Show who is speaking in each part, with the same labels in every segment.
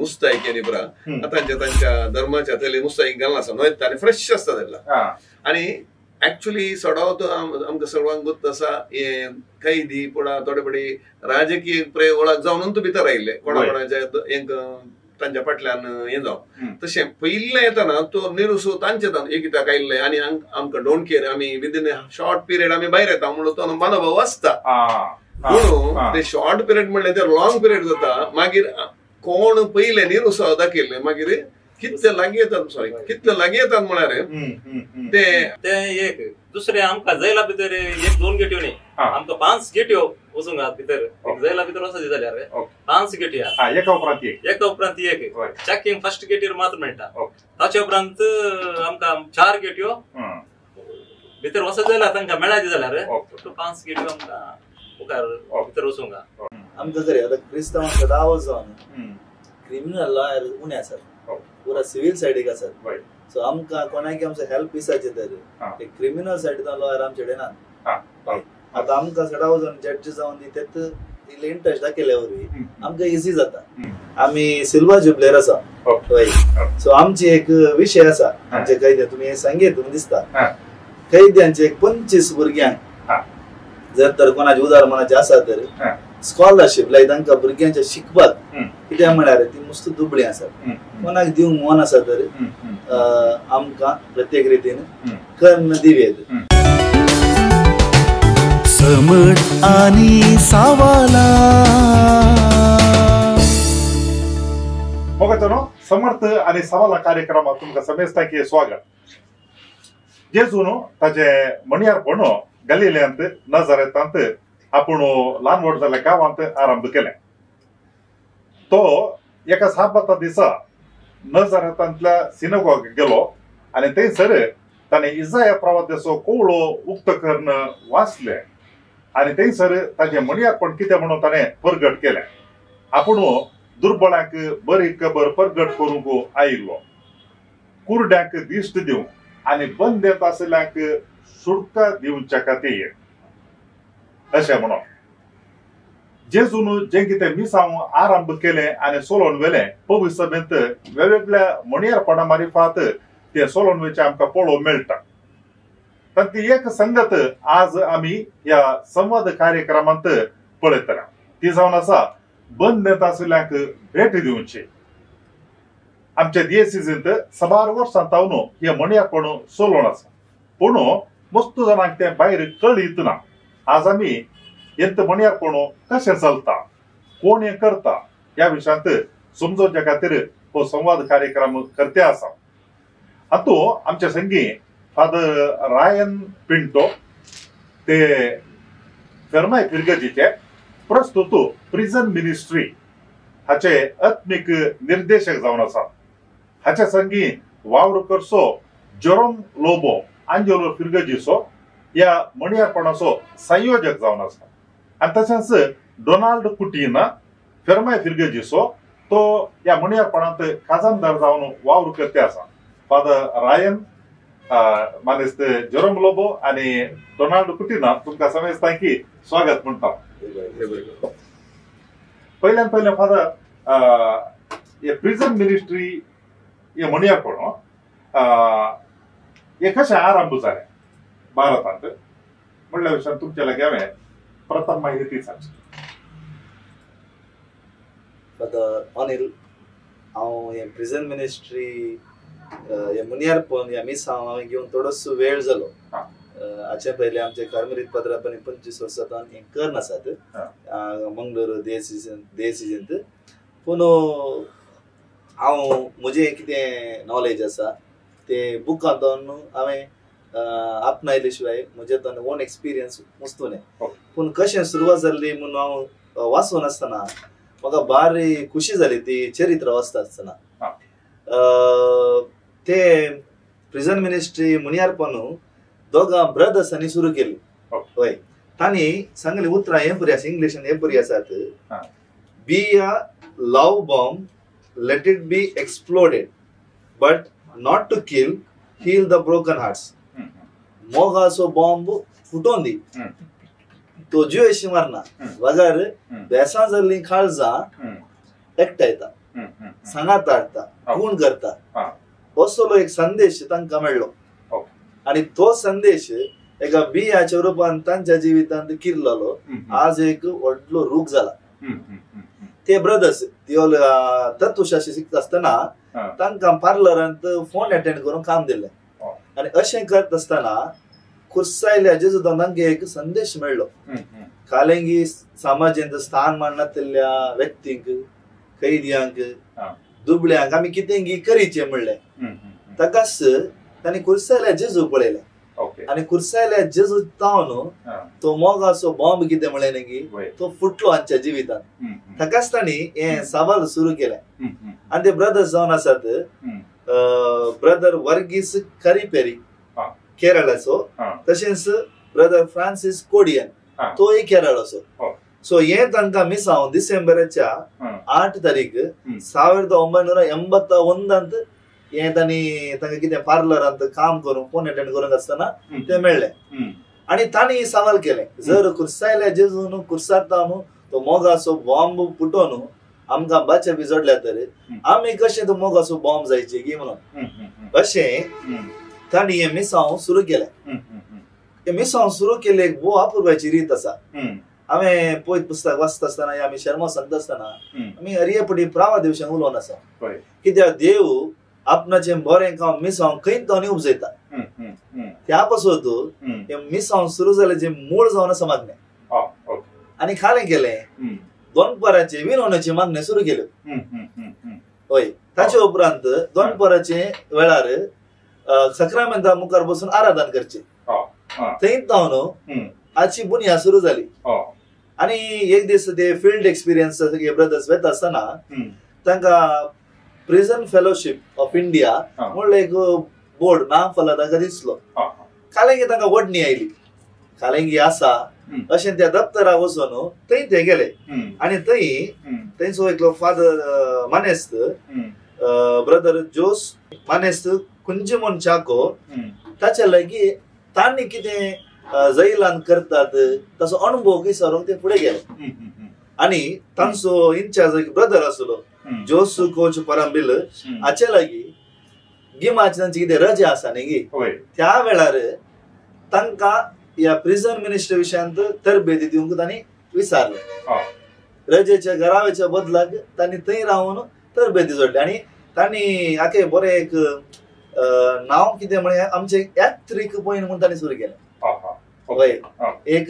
Speaker 1: मुस्तायकी आनी पुरा तांच्या तांच्या धर्माच्या थंयले मुस्तायकी घालना आसा न्हय आनी फ्रेश आसता तेन्ना. आनी ऍक्च्युली सडावत आमकां सर्वांक गोत्त आसा हे कैदी पुणा थोडे पडी राजकीय प्रयोग जावन तूं भितर आयिल्ले कोणा कोणाच्या एक तांच्या फाटल्यान हें जावन तशें पयलें येतना तो निरुसो तांचे एक कित्याक आयिल्ले आनी आमकां don't care आमी विदीन शॉर्ट पिरियड आमी भायर येता म्हणून तो मनोभाव आसता. म्हणून ते शॉर्ट पिरियड म्हणलें ते लॉंग पिरियड जाता. मागीर कोण पयले निरुसो दाखयल्ले मागीर कितले लागीं येतात सॉरी कितले लागीं येतात म्हळ्यार ते
Speaker 2: ते एक दुसरे आमकां जैला भितर एक दोन गेट्यो न्ही आमकां 5 गेट्यो वचूंक आहात भितर जैला भितर वचत जाल्यार 5 गेट्यो आहात
Speaker 3: एका उपरांत एक
Speaker 2: एका उपरांत एक चॅकिंग फर्स्ट गेटीर मात्र मेळटा. ताचे उपरांत आमकां 4 गेट्यो भितर वचत जाल्यार तांकां मेळायचे जाल्यार 5 गेट्यो आमकां मुखार भितर वचूंक आहा.
Speaker 4: आमकां जरी आतां क्रिस्तांव सदांच जावन क्रिमिनल लॉयर उणें आसात पुरा सिव्हिल सायडीक आसात. सो आमकां कोणाक आमचो हेल्प दिसाचे तर क्रिमिनल सायडीन लॉयर आमचे कडेन ना. आतां आमकां सदां जावन जड्ज जावन दी तेत इल्ले इंट्रस्ट दाखयल्या वरवीं आमकां इजी जाता. आमी सिल्वर जुबलेर आसा हय. सो आमची एक विशय आसा आमचे कैद्या तुमी सांगीत तुमी दिसता कैद्यांचे एक 25 भुरग्यांक जर तर कोणाचे उदार मनाचे आसा तर स्कॉलरशीप लायक तांकां भुरग्यांच्या शिकपाक कित्याक म्हळ्यार ती मस्त दुबळी आसात कोणाक दिवंक मन आसा तर आमकां प्रत्येक रितीन कर्ण दिवयेत.
Speaker 5: समट आनी सावाला
Speaker 3: मोगाचो समर्थ आनी सवाला कार्यक्रमात तुमकां समेस्तांकी स्वागत. जेजून ताजे मणयारपण गलिल्यांत नजरेतांत आपूण ल्हान व्हड जाल्ल्या गांवांत आरंभ केलें. तो एका साबाता दिसा नजरेतांतल्या सिनेगॉग गेलो आनी थंयसर ताणें इजाया प्रवाद्याचो कोवळो उक्तो करून वाचलें आनी थंयसर ताजें मणयारपण कितें म्हणून ताणें परगट केलें. आपूण दुर्बळांक बरी खबर परगट करूंक आयिल्लो, कुरड्यांक दिश्ट दिवंक आनी बंदेंत आशिल्ल्यांक सुटका दिवच्या खातीर अशें म्हणून जेजून जें कितें मिसांव आरंभ केलें आनी सोलोवन व्हेलें पवित्र सभेंत वेगवेगळ्या मणयारपणा मारिफात तें सोलोवन वयचें आमकां पळोवंक मेळटा. तांतली एक संगत आज आमी ह्या संवाद कार्यक्रमांत पळयतले ती जावन आसा बंदेंत आशिल्ल्यांक भेट दिवची. आमच्या दियेसिजींत साबार वर्सां तावन हें मणयारपण सोलोवन आसा पूण मस्त जाणांक तें भायर कळीत ना. आज आमी हें मणयारपण कशें चलता कोण हें करता ह्या विशयांत समजोवच्या खातीर हो संवाद कार्यक्रम करते आसा. हातूंत आमच्या संगी फादर रायन पिंटो ते फेर्माय फिरगजीचे प्रस्तुत प्रिजन मिनिस्ट्री हाचे आत्मीक निर्देशक जावन आसा. हाचे संगी वावर करचो जेरोम लोबो आंजेलो फिरगजीचो ह्या मणयारपणाचो संयोजक जावन आसा. आनी तशेंच डोनाल्ड कुटीना फेर्माय फिरगजीचो तो ह्या मणयारपणांत खाजनदार जावन वावर करते आसा. फादर रायन मानेस्त जेरोम लोबो आनी डोनाल्ड कुटीना तुमकां समेस्तांकी की स्वागत म्हणटा. पयल्यान पयलें फादर हे प्रिजन मिनिस्ट्री हे मणयारपण हे कशें आरंभ जालें भारतांत म्हणल्या विशयान तुमच्या लागीं हांवें प्रथम माहिती सांगची.
Speaker 4: फादर अनिल, हांव हें प्रिजन मिनिस्ट्री हें मुनियारपण ह्या मिसांव हांवें घेवन थोडोसो वेळ जालो. हाचे पयलीं आमचे कार्मेलीत पात्रापणी 25 वर्सां तावन हें कर्ण आसात मंगळूर देसीजींत. पूण हांव म्हजें कितें नॉलेज आसा ते बुकांतून हांवें आपणायले शिवाय म्हजे तो ओन एक्सपिरियन्स वस्तू न्ही. पूण कशें सुरवात जाल्ली म्हणून हांव वाचून आसतना म्हाका भारी खुशी जाली ती चरित्र वाचता आसतना. ते प्रिजन मिनिस्ट्री मुनियारपण दोगां ब्रदर्सांनी सुरू केली. हय, तांणी सांगली उतरां हें बरी आसा, इंग्लिशान हें बरी आसात, be a love bomb let it be exploded but not to kill, heal the broken hearts. मोगाचो बॉम्ब फुटोवन दी, तो जिवेशी मारना वगर बेसां जाल्लीं काळजां एकठांयता. सांगात हाडटा, गुण करता, असलो एक संदेश तांकां मेळ्ळो. आनी तो संदेश एका बियाच्या रुपान तांच्या जिवितांत किरलो, आज एक व्हडलो रूख जाला. ते ब्रदर्स तत्वशास्त्र शिकता आसतना तांकां पार्लरांत फोन अटेंड करून काम दिलें. आनी अशें करत आसतना खुर्सायल्या जेजून तांकां एक संदेश मेळ्ळो. कालेंगी समाजेंत स्थान माननातल्या व्यक्तींक, कैद्यांक, दुबळ्यांक आमी कितें करीचें म्हणलें. ताकाच तांणी खुर्सायल्या जेजू पळयलें आनी खुर्सायल्या जेजू तावन तो मोगाचो बॉम्ब कितें म्हणलें न्ही तो फुटलो आमच्या जिवितांत. ताकाच तांणी हें सवाल सुरू केलें. आनी ते ब्रदर्स जावन आसात ब्रदर वर्गीस करीपेरी केरळाचो, तशेंच ब्रदर फ्रांसीस कोडियन तोय केरळाचो. सो हे तांकां मिसांव डिसेंबराच्या 8 तारीख 1981 हे तांणी तांकां कितें पार्लरांत काम करून फोन अटेंड करूंक आसतना ते मेळ्ळे. आनी तांणी सवाल केलें, जर खुर्सायल्या जेजून खुर्सातान तो मोगाचो बॉम्ब फुटोवन आमकां बाचे बिजोडल्या तर आमी कशें तो मोगाचो बॉम्ब जायचे की म्हणून अशें तांणी हें मिसांव सुरू केलें. हें मिसांव सुरू केलें एक भोव अपुरबायची रीत आसा. हांवें पयत पुस्तक वाचता आसतना आमी शर्मा सांगता आसतना आमी हरयेपटी प्रावा दिवशांक उलोवन आसा. कित्याक देव आपणाचें बरें काम मिसांव खंय तो उपजयता. त्या पासत हें मिसांव सुरू जालें जें मूळ जावन आसा मागणें. आनी खालें केलें दोनपराचें विनवण्याची मागणें सुरू केल्यो. हय, ताचे उपरांत दोनपराचे वेळार सक्रामेंता मुखार बसून आराधन करचें. थंय तावन हाची बुन्याद सुरू जाली. आनी एक दीस ते फिल्ड एक्सपिरियन्स ब्रदर्स वेता आसतना तांकां प्रिजन फेलोशीप ऑफ इंडिया म्हणलो एक बोर्ड नाम फला तांकां दिसलो. कालेंगी तांकां वडणी आयली, कालेंगी आसा अशें त्या दप्तराक वचून थंय ते गेले. आनी थंय थंयचो एकलो फादर मानेस्त ब्रदर जोस मानेस्त कुंजमोन चाको ताच्या लागीं तांणी कितें जैलान करतात ताचो अणभव विचारूंक ते फुडें गेले. आनी तांचो इन्चार्ज एक ब्रदर आसलो जोस कोच परंबील, हाचे लागीं गिमाची तांची कितें रजा आसा न्ही त्या वेळार तांकां ह्या प्रिजन मिनिस्ट्री विशयांत तरबेदी दिवंक तांणी विचारलें. रजेच्या घरावेच्या बदलाक तांणी थंय रावन तरबेदी जोडली. आनी तांणी हाका बरें एक नांव कितें म्हळें आमचें यात्रीक पॉयंट म्हूण तांणी सुरू केलें. हय, एक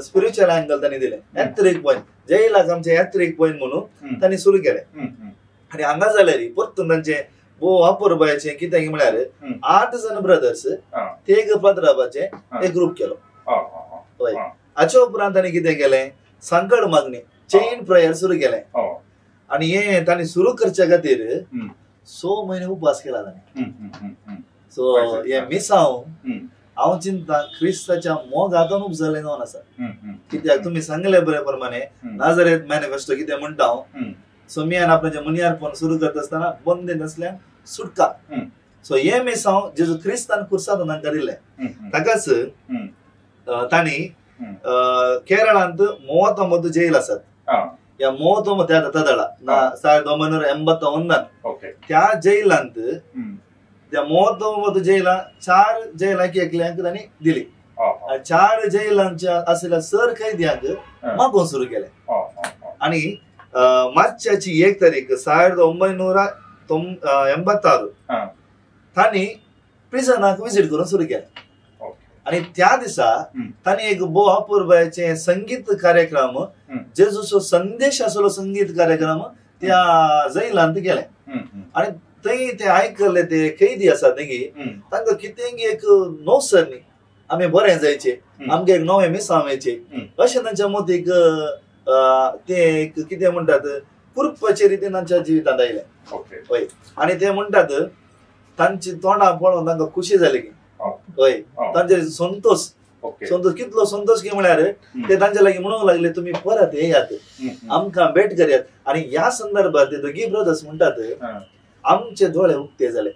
Speaker 4: स्पिरिच्युअल अँगल तांणी दिलें, यात्रीक पॉयंट, जैलाक आमचें यात्रीक पॉयंट म्हणून तांणी सुरू केलें. आनी हांगा जाल्यार परतून तांचें भोव अपुरबायेचें कितें म्हळ्यार 8 जण ब्रदर्स ते पाद्राबाचें एक ग्रूप केलो. हय, हाचे उपरांत तांणी कितें केलें, संकट मागणी चेन प्रेयर सुरू केलें. आनी हें तांणी सुरू करच्या खातीर 6 म्हयने उपवास केला तांणी. सो हें मिसांव हांव चिंता क्रिस्ताच्या मोगांतून उपजलें जावन आसा. कित्याक तुमी सांगले बरे प्रमाणे नाजरेत मॅनिफेस्टो कितें म्हणटा हांव, सोमियान आपणाचें मुनियारपण सुरू करता आसतना बंदेन आसल्यान सुटका. सो हें मिसांव जेजू क्रिस्तान खुर्सांत तांकां दिलें. ताकाच तांणी केरळांत 39 जैल आसात. ह्या 39 तदळा 1981 त्या जैलांत त्या 39 जैलां 4 जैलांक एकल्यांक तांणी दिली. 4 जैलांच्या आशिल्ल्या सर कैद्यांक मागोवंक सुरू केलें. आनी मार्चाची 1 तारीख 1986 तांणी प्रिजनाक विजीट करून सुरू केलें. आनी त्या दिसा तांणी एक भोव अपुरबायेचें संगीत कार्यक्रम, जेजूचो संदेश आसलो संगीत कार्यक्रम त्या जैलांत केलें. आनी थंय ते आयकल्ले ते कैदी आसात न्ही तांकां कितें एक नवसर न्ही आमी बरें जायचें, आमकां एक नवें मिसांव येचें अशें तांच्या मतीक ते एक कितें म्हणटात कुरपाचे रितीन तांच्या जिवितांत आयलें. हय, आनी ते म्हणटात तांची तोंडां पळोवन तांकां खुशी जाली की हय तांचे संतोष संतोष कितलो संतोष की म्हळ्यार ते तांच्या लागीं म्हणूंक लागले तुमी परत येयात, आमकां भेट करयात. आनी ह्या संदर्भात ते दोगी ब्रदर्स म्हणटात आमचे दोळे उक्ते जाले,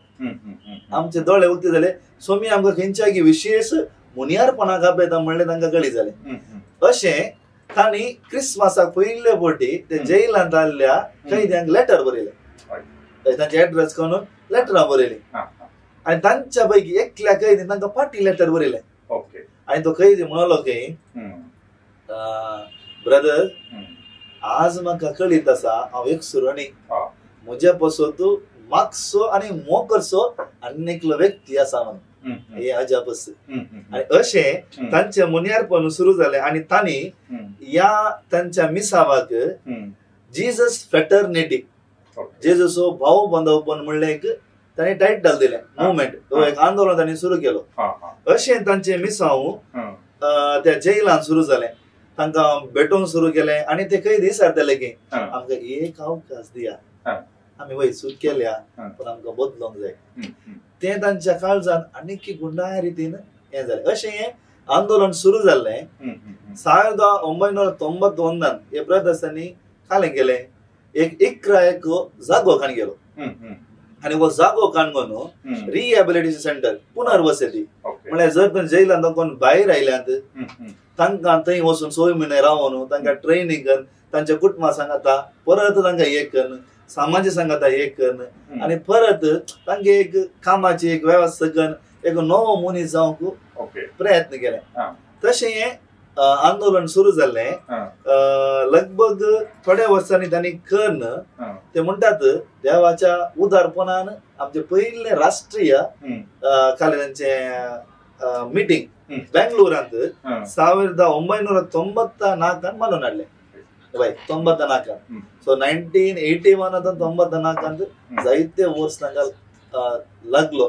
Speaker 4: आमचे दोळे उक्ते जाले. स्वामी आमकां खंयच्याय विशेष मुनियारपणाक आपयता म्हणलें तांकां कळी जालें. अशें तांणी क्रिसमसाक पयले फावटी ते जैलांत आयिल्ल्या कैद्यांक लेटर बरयलें. तांचे एड्रेस काडून लेटरां बरयलीं आनी तांच्या पैकी एकल्या कैदीन तांकां पाटी लेटर बरयलें. आनी तो कैदी म्हणलो की ब्रदर आज म्हाका कळीत आसा हांव एक सुरणी म्हज्या पासत मागसो आनी मोकरसो आनी एकलो व्यक्ती आसा म्हणून हे अजापस. आनी अशें तांचें मुनियारपण सुरू जालें आनी तांणी ह्या तांच्या मिसावाक जीजस फ्रेटर्निटी जेजसो भाव बांधवपण म्हणलें एक तांणी टायटल दिलें, मुवमेंट एक आंदोलन तांणी सुरू केलो. अशें तांचें मिसांव त्या जेलान सुरू जालें, तांकां भेटोवंक सुरू केलें आनी ते कैदी विचारताले की आमकां एक अवकाश दिया, आमी वय चूक केल्या पूण आमकां बदलोंक जाय. तें तांच्या काळजान आनीक गुंडाय रितीन हें जालें. अशें हें आंदोलन सुरू जाल्लें. 1991 हे ब्रदर्सांनी कालें केलें एक 11 एक जागो काण गेलो आनी हो जागो काणगोन रिहॅबिलिटेशन सेंटर पुनर्वसती म्हळ्यार जर पण जेलांत कोण भायर आयल्यात तांकां थंय वचून 6 म्हयने रावन तांकां ट्रेनिंग करून तांच्या कुटुंबा सांगाता परत तांकां एक करून समाजा सांगाता एक करून आनी परत तांगे एक कामाची एक वेवस्था करून एक नवो मनीस जावंक प्रयत्न केले. तशें हें आंदोलन सुरू जाल्लें. लगभग थोड्या वर्सांनी तांणी करून ते म्हणटात देवाच्या उदारपणान आमचे पयलें राष्ट्रीय कालेजांचें मिटींग बेंगलोरांत 1994 मानून हाडलें. हय 94. सो 1981 94 जायते वर्स तांकां लागलो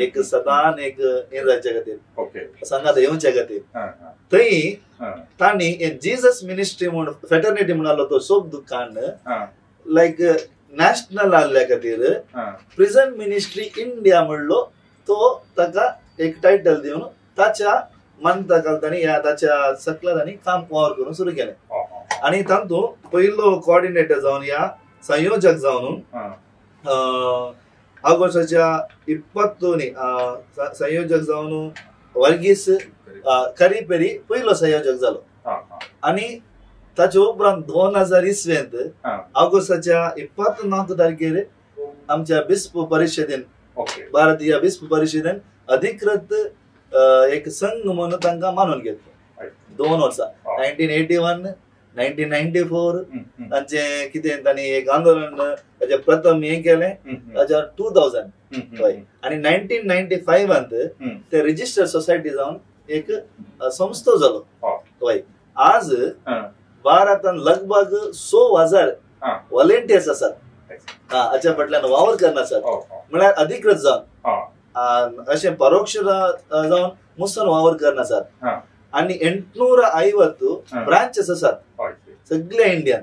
Speaker 4: एक सदान एक हें जावच्या खातीर सांगात येवच्या खातीर. थंय तांणी जीजस मिनिस्ट्री म्हूण फ्रेटर्निटी म्हणालो तो शब्द काडून लायक नॅशनल आहल्या खातीर प्रिजन मिनिस्ट्री इंडिया म्हणलो तो ताका एक टायटल दिवन ताच्या मानता तांणी ह्या ताच्या सकला तांणी काम वावर करून सुरू केलें. आनी तातूंत पयलो कोऑर्डिनेटर जावन ह्या संयोजक जावन ऑगस्टाच्या 22 संयोजक जावन वर्गीस करीपेरी पयलो संयोजक जालो. आनी ताचे उपरांत 2020 ऑगस्टाच्या 24 तारखेर आमच्या बिस्प परिशदेन भारतीय बिस्प परिशदेन अधिकृत एक संघ म्हणून तांकां मानून घेतलो. 2 वर्सां 1981 1994 तांचें कितें तांणी एक आंदोलन ताचें प्रथम हें केलें ताच्या 2000 हय. आनी 1995 ते रजिस्टर्ड सोसायटी जावन एक संस्था जालो. हय आज भारतान लगभग 6,000 व्हॉलेंटियर्स आसात हाच्या फाटल्यान वावर करना आसात म्हळ्यार अधिकृत जावन अशें परोक्ष जावन मुसन वावर करना आसात. आनी 850 ब्रांचेस आसात सगळ्या इंडियान.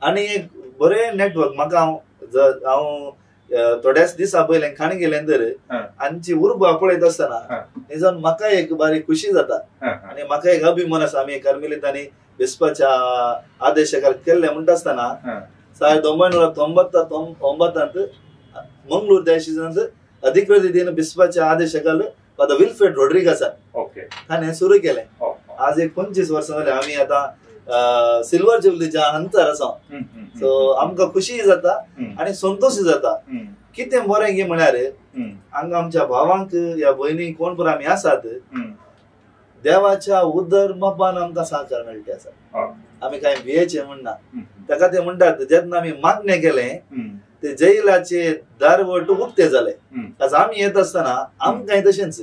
Speaker 4: आनी एक बरें नेटवर्क म्हाका हांव थोड्याच दिसा पयलें खाण गेलें तर आमची उर्बा पळयत आसतना निजान म्हाका एक बारीक खुशी जाता आनी म्हाका एक अभिमान आसा आमी कार्मेलितांनी बिस्पाच्या आदेशाखाल केल्लें म्हणटा आसतना 1999 मंगळूर देशांत अधिकृत रितीन बिस्पाच्या आदेशाखाल फादर विल्फ्रेड रोड्रिगासान ताणें सुरू केलें. आज एक 25 वर्सां जालें आमी आतां सिल्वर जुबलीच्या अंतर आसा. सो आमकां खुशी जाता आनी संतोश जाता. कितें बरें की म्हळ्यार हांगा आमच्या भावांक ह्या भयणीक कोण पण आमी आसात देवाच्या उदर मापान आमकां सहकार मेळटा आसा. आमी कांय भियेचें म्हणना. ताका ते म्हणटात जेन्ना आमी मागणें केलें ते जैलाचे दारवट उक्ते जाले. आज आमी येत आसतना आमकांय तशेंच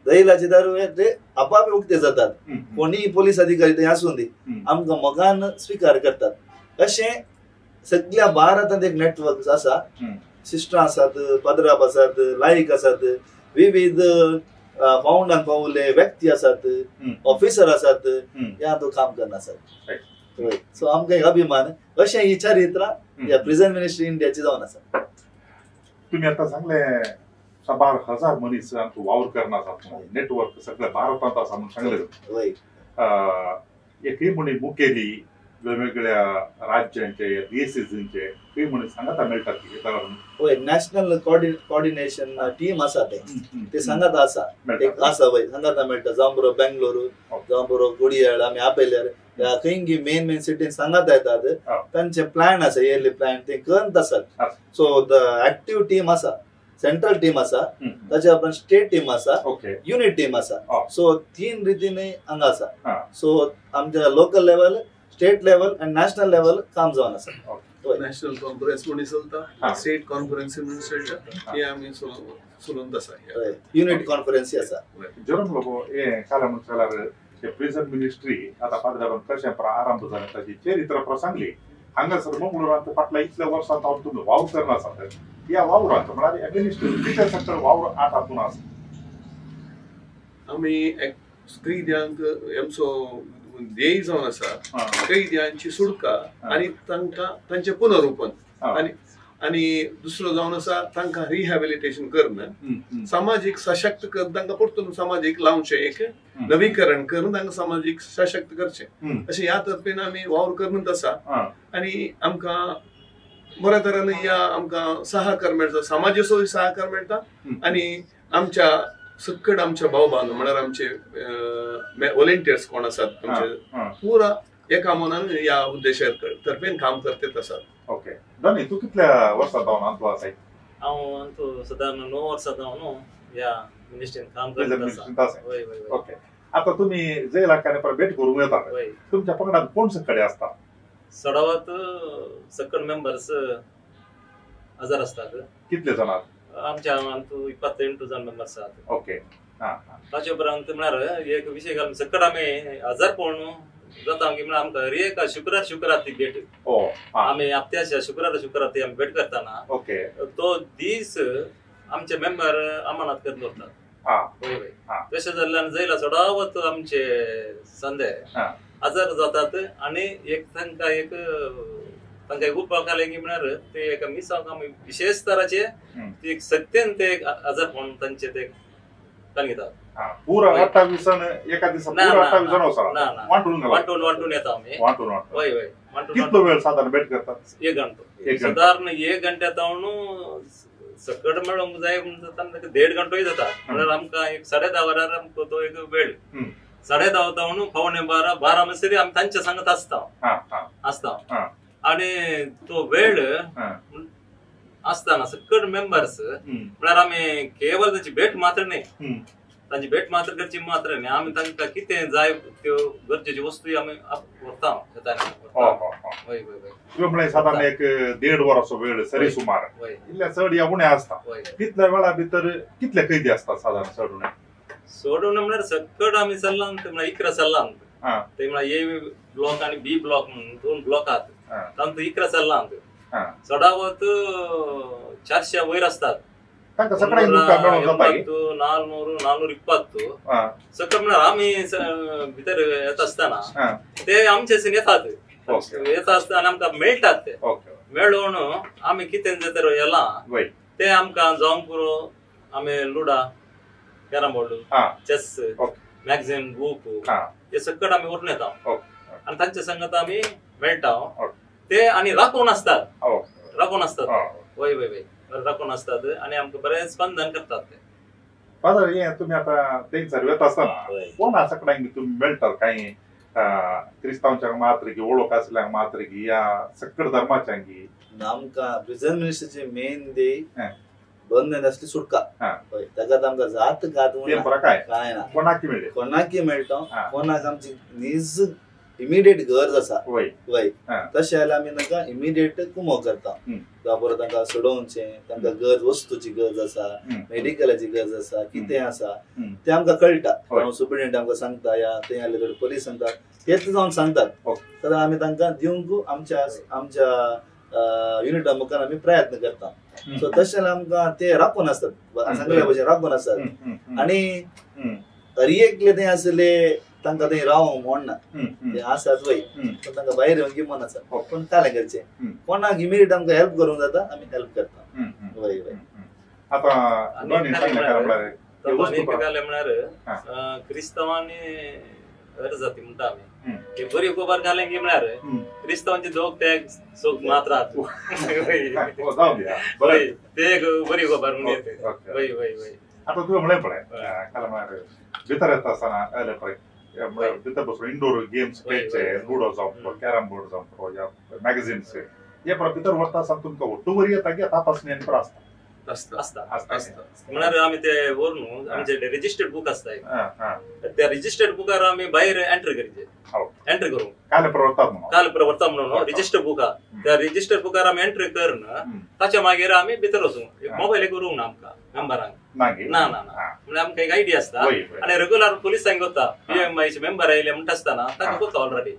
Speaker 4: जैलाचे दारवट आपाप उक्ते जातात. कोणीय पोलीस अधिकारी थंय आसूं दी आमकां मोगान स्विकार करतात. अशें सगळ्या भारतांत एक नेटवर्क आसा. सिस्टरां आसात, पाद्राप आसात, लायक आसात, विविध पावंडान पावले व्यक्ती आसात, ऑफिसर आसात, ह्या तो काम करना आसात. सो आमकां एक अभिमान अशें ही चरित्र ह्या प्रिजन मिनिस्ट्री इंडियाची जावन आसा.
Speaker 3: तुम्ही आता सांगले साबार हजार मनीस आमचो वावर करना आसा, नेटवर्क सगळ्या भारतांत आसा म्हणून सांगले. एकय म्हणी मुखेली वेगवेगळ्या राज्यांचे डीएसीचे ते म्हणून सांगता मेळटात.
Speaker 4: हय नॅशनल कोऑर्डिनेशन टीम आसा ते सांगता आसा एक आसा वय सांगता मेळटा. जावं बरो बेंगलोर, जावं बरो कोडियाळ आमी आपयल्यार खंय मेन मेन सिटीन सांगात येतात तांचे प्लॅन आसा इयरली प्लॅन ते करत आसात. सो the active team आसा, सेंट्रल टीम आसा, ताच्या उपरांत स्टेट टीम आसा, युनिट टीम आसा. सो तीन रितीने हांगा आसा. सो आमच्या लोकल लेवल, स्टेट लेवल आनी नॅशनल लेवल काम जावन आसा.
Speaker 1: नॅशनल कॉन्फरन्स म्हणून चलता, स्टेट कॉन्फरन्स म्हणून चलता, हे आमी चलोवन आसा.
Speaker 4: युनिट कॉन्फरन्स आसा.
Speaker 3: जेरोम लोबो हे काल म्हणून जाल्यार प्रिझन मिनिस्ट्री आतां पाद्रान कशें आरंभ जालें ताची चरित्र सांगली. हांगासर मंगळुरांत फाटल्या इतल्या वर्सां तावन तुमी वावर करना आसात. ह्या वावरांत म्हळ्यार मिनिस्ट्री कितें सगळें वावर आतां आसा.
Speaker 1: आमी कैद्यांक आमचो ध्येय जावन आसा कैद्यांची सुटका आनी तांकां तांचें पुनरुपन आनी आनी दुसरो जावन आसा तांकां रिहॅबिलिटेशन करून सामाजीक सशक्त करून तांकां परतून समाजीक लावचें, एक नवीकरण करून तांकां सामाजीक सशक्त करचें अशें ह्या तर्फेन आमी वावर करूनच आसा. आनी आमकां बऱ्या तरेन ह्या आमकां सहकार मेळटा, समाजाचोय सहकार मेळटा आनी आमच्या सकट आमच्या भाव बांदव म्हळ्यार आमचे व्हॉलेंटियर्स कोण आसात आमचे पुरा एका मनान ह्या उद्देशा तर्फेन काम करतेच आसात.
Speaker 3: ओके डॉनी, तूं कितल्या वर्सां जावन अंतू आसाय?
Speaker 2: हांव अंतू सादारण 9 वर्सां जावन ह्या मिनिस्ट्रीन काम करत आसा.
Speaker 3: ओके, आतां तुमी जेलाखाने पर भेट करूंक येतात, तुमच्या पंगडात कोण सकडे आसता?
Speaker 2: सडावत सकड मेंबर्स हजर आसतात.
Speaker 3: कितले जाण?
Speaker 2: आमच्या अंतू 28 जाण मेंबर्स आसात.
Speaker 3: ओके,
Speaker 2: ताचे उपरांत म्हळ्यार एक विशय घालून सकड आमी हजर पळोवन जाता की म्हळ्यार आमकां हर एक शुक्रार शुक्रार ती भेट, आमी हप्त्याच्या शुक्रार शुक्रार ती आमी भेट करतना तो दीस आमचे मेंबर अमानत करून दवरतात. वय वय, तशें जाल्ल्यान जयला चडावत आमचे संदे आजार जातात आनी एक तांकां एक तांकां एक उपाय घालें की म्हळ्यार ते एका मिसाक आमी विशेश तराचे ती एक सत्तेन ते एक आजार म्हणून तांचे ते घेतात.
Speaker 3: पुरा 28 जण एका दिसा पुरा 28 जण वचना, वांटून
Speaker 2: वांटून येता आमी.
Speaker 3: वांटून वांटून
Speaker 2: वय वय वांटून.
Speaker 3: कितलो वेळ साधारण भेट करतात?
Speaker 2: 1 घंटो साधारण. 1 घंट्या तावन सकट मेळोंक जाय म्हणटा 1.5 घंटोय जाता. म्हळ्यार आमकां एक 10:30 वरार आमकां तो एक वेळ, 10:30 तावन 11:45 12 म्हणसर आमी तांच्या सांगत आसता आसता. आनी तो वेळ आसतना सकट मेंबर्स म्हळ्यार आमी केवळ तांची भेट मात्र न्ही, तांची भेट मात्र करची मात्र न्ही, आमी तांकां कितें जाय त्यो गरजेच्यो वस्तू आमी व्हरता. वय वय वय,
Speaker 3: म्हळ्यार सादारण एक 1.5 वरांचो वेळ सरी सुमार, इल्ले चड या उणें आसता. तितल्या वेळा भितर कितले कैदी आसता सादारण चड उणें?
Speaker 2: चड उणें म्हळ्यार सकट आमी चल्ला म्हळ्यार 11 चल्ला. ते म्हळ्यार ए ब्लॉक आनी बी ब्लॉक म्हणून 2 ब्लॉक आहात, तांतूं 11 चल्ला. चडावत 400 वयर आसतात. 400 420 सकट म्हळ्यार आमी भितर येता आसतना ते आमचे येतात, येता आसतना आमकां मेळटात. ते मेळोवन आमी कितें जर येला ते आमकां जावंक पुरो. आमी ludo, carrom board, chess, magazine, book हे सकट आमी व्हरून येता आनी तांचे संगत आमी मेळटा. ते आनी राखून आसतात, राखून आसतात. वय वय वय, राखून आसतात आनी आमकां बरें स्पंदन करतात ते.
Speaker 3: फादर, हे तुमी आतां थंयसर वता आसतना कोणा सकडांक तुमी मेळटात? कांय क्रिस्तांवच्यांक मात्र की वळख आसल्यांक मात्र की या सकड धर्माच्यांक?
Speaker 4: आमकां प्रिझन मिनिस्ट्रीची मेन ध्येय बंद आसली सुटका. ताका आमकां जात घात काय ना,
Speaker 3: कोणाकी मेळटा,
Speaker 4: कोणाकी मेळटा, कोणाक आमची नीज इमिडिएट गरज आसा वय तशें जाल्यार आमी तांकां इमिडिएट कुमोक करता. जावं तांकां सोडोवचें, तांकां गरज वस्तूची गरज आसा, मेडिकलाची गरज आसा, कितें आसा तें आमकां कळटा. सुप्रिटेंडेंट आमकां सांगता या थंय आसले थोडे पोलीस सांगता, तेच जावन सांगतात. तर आमी तांकां दिवंक आमच्या आमच्या युनिटा मुखार आमी प्रयत्न करता. सो तशें जाल्यार आमकां ते राखून आसतात, सांगल्या भशेन राखून आसतात. आनी हर एकले थंय आसले तांकां थंय रावंक म्हण ना, ते आसात वय, पण तांकां भायर येवन गिमन आसा. पूण कालें करचें, कोणाक इमिडिएट आमकां हेल्प करूंक जाता आमी हेल्प करता. वय वय.
Speaker 3: आतां
Speaker 2: म्हळ्यार क्रिस्तांवांनी हर जाती म्हणटा आमी, ते बरी खबर घालें की म्हळ्यार क्रिस्तांवांचे दोग ते सोग मात्र आहात. ते एक बरी खबर म्हणून येते. वय वय वय.
Speaker 3: आतां तुवें म्हणलें पळय काल म्हळ्यार भितर येता आसतना आयलें पळय भितर बसून इंडोर गेम्स खेळचे, लुडो जावं, कॅरम बोर्ड जावं, या मॅगझिन्स हे पुरा भितर व्हरता आसतना तुमकां ಒಟ್ಟುವರಿ येता तपासणी आनी पुरा आसता
Speaker 2: आसता आसता. म्हळ्यार आमी ते व्हरून आमचे रजिस्टर्ड बूक आसता, त्या रजिस्टर्ड बुकार आमी भायर एंट्री करचे, एंट्री करूं
Speaker 3: काल प्रवर्तात म्हणून,
Speaker 2: काल प्रवर्ता म्हणून रजिस्टर बुका, त्या रजिस्टर बुकार आमी एंट्री करून ताच्या मागीर आमी भितर वचूं. मोबायल करूंक ना आमकां मेंबरांक, ना ना ना, म्हळ्यार आमकां एक आयडिया आसता. आनी रेगुलर पुलिसांक वता, पीएमआयचे मेंबर आयले म्हणटा आसतना ताका वता ऑलरेडी.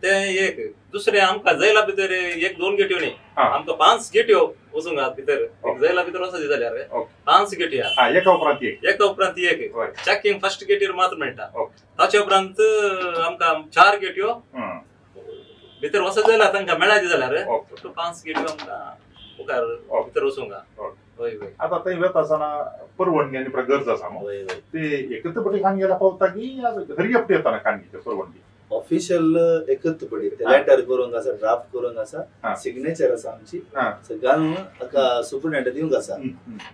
Speaker 2: ते एक दुसरे आमकां जैला भितर एक दोन गेट्यो न्ही, आमकां 5 गेट्यो वचूंक भितर, जैला भितर वचपाचें जाल्यार 5 गेट्यो,
Speaker 3: एका उपरांत एक,
Speaker 2: एका उपरांत एक. चॅकिंग फर्स्ट गेटीर मात्र मेळटा, ताचे उपरांत आमकां 4 गेट्यो भितर वचत जाल्यार तांकां मेळायचे जाल्यार 5 गेट्यो आमकां मुखार भितर वचूंक.
Speaker 3: आतां थंय वता आसतना परवणगी आनी गरज आसा न्हू, ते एकत्र पटी खाणगेला पावता की हरयपटी येताना खाणगेची परवणगी?
Speaker 4: ऑफिशियल एकत्र पडी लेटर करूंक आसा, ड्राफ्ट करूंक आसा, सिग्नेचर आसा आमची, घालून हाका सुप्रिटेंडेंट दिवंक आसा.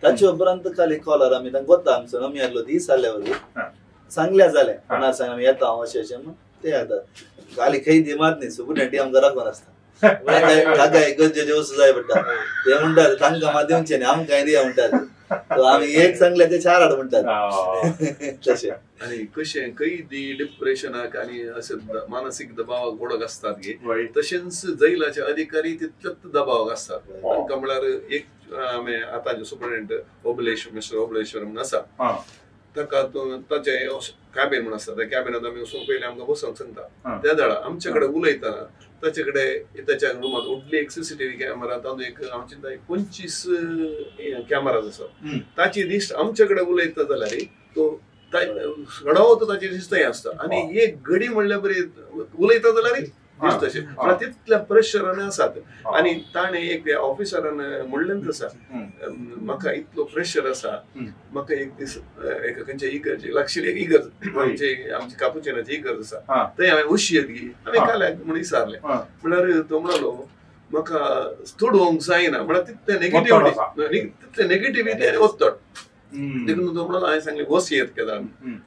Speaker 4: ताचे उपरांत काल कॉलर आमी तांकां वता, आमचो आमी आसलो दीस जाल्ल्या वरी सांगल्या जालें कोणा सांग आमी येता हांव अशें अशें म्हूण ते येता. काल खंय दिमात न्ही, सुप्रिटेंडेंट आमकां राखून आसता, काका गरजेचे वस्तू जाय पडटा ते म्हणटात, तांकां मात दिवचें न्ही आमकां दिया म्हणटात. आमी एक सांगले ते 4 हाड म्हणटात तशें.
Speaker 1: आनी कशें कैदी डिप्रेशनाक आनी अशें मानसीक दबावाक ओडक आसतात गे, तशेंच जैलाचे अधिकारी तितलेच दबावाक आसतात. तांकां म्हळ्यार एक आमी आतांचे सुप्रिटेंडेंट ओबलेश्वर, मिस्टर ओबलेश्वर म्हणून आसा, ताका ताचे कॅबिन म्हणून आसता, त्या कॅबिनांत आमी वचून पयलीं आमकां बसोवंक सांगता. त्या वेळार आमचे कडेन उलयतना ताचे कडेन ताच्या रुमांत व्हडली एक सीसीटीव्ही कॅमेरा, तातूंत एक हांव चिंता 25 कॅमेराज आसा. ताची दिश्ट आमचे कडेन उलयता जाल्यार तो घडोवतो ताची दिश्ट थंय आसता. आनी एक घडी म्हणल्यार बरी उलयता जाल्यार दिश्ट तशें म्हळ्यार तितल्या प्रेशरान आसात. आनी ताणें एक ऑफिसरान म्हणलेंच आसा, म्हाका इतलो प्रेशर आसा, म्हाका एक दीस एका खंयच्या इगर्ज लागशिल्ली एक इगर्ज, आमची आमची कापुचिनाची इगर्ज आसा, थंय हांवें उशयत गी हांवें काल्याक म्हूण विचारलें, म्हळ्यार तो म्हणलो म्हाका तोडोवंक जायना, म्हळ्यार तितलें नेगेटिविटी, तितलें नेगेटिविटी आनी ओत्तड देखून तो म्हणलो हांवें सांगलें वसयत केदा.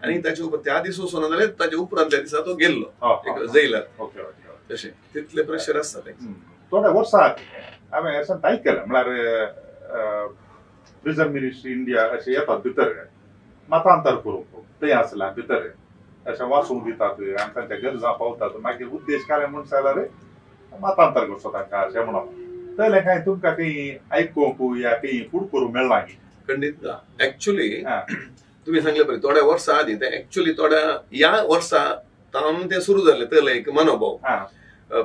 Speaker 1: आनी ताचे उपरांत त्या दीस वचना जाल्यार ताचे उपरांत त्या दिसा तो गेल्लो एक जैलार. तशें तितलें प्रेशर आसता तें.
Speaker 3: थोड्या वर्सां हांवें अशें आयकलें म्हळ्यार प्रिजन मिनिस्ट्री इंडिया अशें येतात भितर मतांतर करूंक, थंय आसल्या भितर अशें वाचूंक दितात आनी तांच्या गरजां पावतात, मागीर उद्देश काय म्हूण जाल्यार मतांतर करचो तांकां अशें म्हणून. तयलें कांय तुमकां खंय आयकूंक या खंय फूड करूंक मेळ्ळां की?
Speaker 1: खंडीत ना. एक्चुली तुमी सांगलें पळय थोड्या वर्सां आदीं, तें एक्चुली थोड्या ह्या वर्सा तावन तें सुरू जालें तले एक मनोभाव.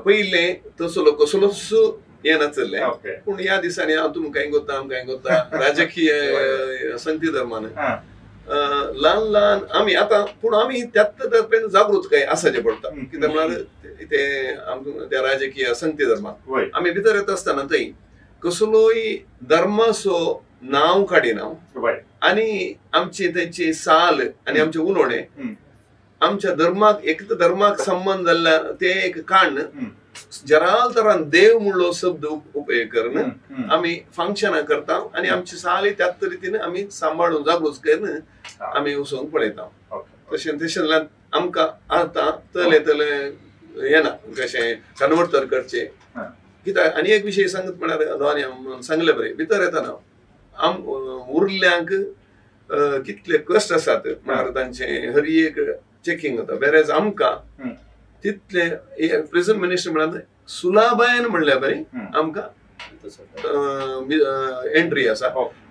Speaker 1: पयलें तसलो कसलोच हें नासलें, पूण ह्या दिसांनी हांव तुमकां गोता आमकां गोता राजकीय संगती धर्मान ल्हान ल्हान आमी आतां, पूण आमी त्याच तर्फेन जागृतकाय आसाचें पडटा. कित्याक म्हळ्यार ते आमकां त्या राजकीय संगती धर्मान आमी भितर येता आसतना थंय कसलोय धर्माचो नांव काडिना आनी आमची तेंची साल आनी आमचें उलोवणें आमच्या धर्माक एक धर्माक संबंद जाल्ल्या ते एक काण जराल तरान देव म्हणलो शब्द उपयोग करून आमी फंक्शनां करता आनी आमची साली त्याच रितीन आमी सांबाळून जागृत करून आमी वचूंक पळयता. तशें तशें आमकां आतां तले तले येना कशें कन्वर्ट तर करचें कित्याक. आनी एक विशय सांगत म्हळ्यार दोनी सांगलें बरें, भितर येतना आम उरल्यांक कितले कश्ट आसात म्हळ्यार तांचे हर एक चेकिंग जाता, बेरेज आमकां तितले प्रिजन मिनिस्टर म्हळ्यार सुलाबायन म्हणल्यार बरें आमकां एंट्री आसा,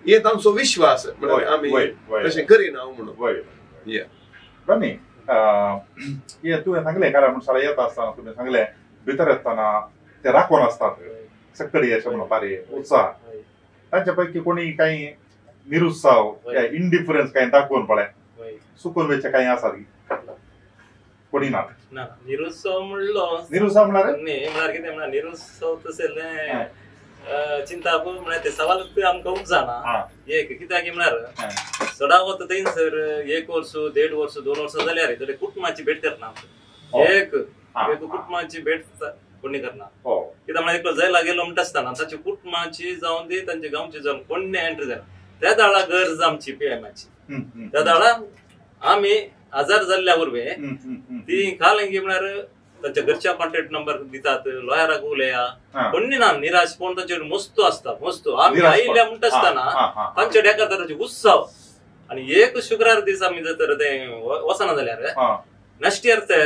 Speaker 1: हे तांचो विश्वास म्हळ्यार आमी तशें करिना म्हणून.
Speaker 3: रमी, हे तुवें सांगलें कारण म्हण येता आसतना तुवें सांगलें भितर येतना ते राखून आसतात सकळी अशें म्हणून बारी उत्साह, तांच्या पैकी कोणी काही निरुत्साह इंडिफरन्स काही दाखोवन पळय सुकून वेचे काही आसा कोणी ना?
Speaker 2: निरुत्साह म्हणलो,
Speaker 3: निरुत्साह म्हळ्यार
Speaker 2: न्ही, म्हळ्यार कितें म्हळ्यार निरुत्साह तशें चिंताप म्हळ्यार ते सवाल आमकां उपजना एक कित्याक म्हळ्यार चडावत थंयसर 1 वर्स 1.5 वर्स 2 वर्सां जाल्यार थोडे कुटुंबाची भेट करना, एक एक कुटुंबाची भेट कोणी करना. कित्याक म्हळ्यार एकलो जैला गेलो म्हणटा आसतना ताची कुटुंबाची जावन दी तांचे गांवची जावन कोण एंट्री जाय त्या दाळा गरज आमची पीएमाची, त्या दाळा आमी आजार जाल्ल्या वरवीं ती खालंगी म्हळ्यार तांच्या घरच्या कॉन्टॅक्ट नंबर दितात लॉयराक उलया कोणी ना निराशपण तांचेर मस्त आसता मस्त आमी आयिल्ल्या म्हणटा आसतना तांच्या डेकार तांचे उत्सव आनी एक शुक्रार दीस आमी जर तर ते वचना जाल्यार नेक्स्ट इयर ते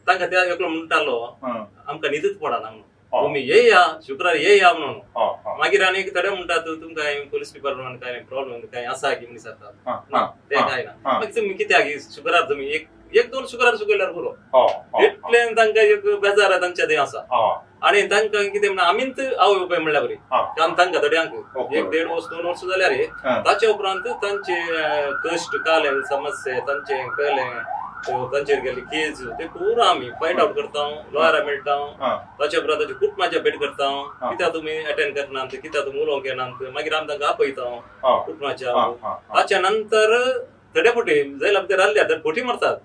Speaker 2: तांकां त्या एकलो म्हणटालो आमकां न्हिदूच पडना म्हणून तुमी येया शुक्रार येया म्हणून मागीर आनी एक थोडे म्हणटात तुमकां पोलीस डिपार्टमेंट काय प्रॉब्लेम काय आसा की म्हणून विचारतात ना ते काय ना मागीर तुमी कित्याक शुक्रार तुमी एक एक दोन शुक्रार चुकयल्यार पुरो इतलें तांकां एक बेजार तांच्या थंय आसा आनी तांकां कितें म्हणटा आमीच आवय बापाय म्हणल्यार बरी कारण तांकां थोड्यांक एक देड वर्स 2 वर्स जाल्यार ताचे उपरांत तांचे कश्ट काले समस्या तांचे कळ्ळें तांचेर गेल्ली केज ते पुरो आमी फायंड आवट करता लॉयरा मेळटा ताचे उपरांत ताच्या कुटुंबाच्या भेट करता कित्याक तुमी अटेंड करनात कित्याक तुमी उलोवंक येनात मागीर आमी तांकां आपयता कुटुंबाच्या ताच्या नंतर थोडे फुटी जायला भितर रावल्या तर फटी मारतात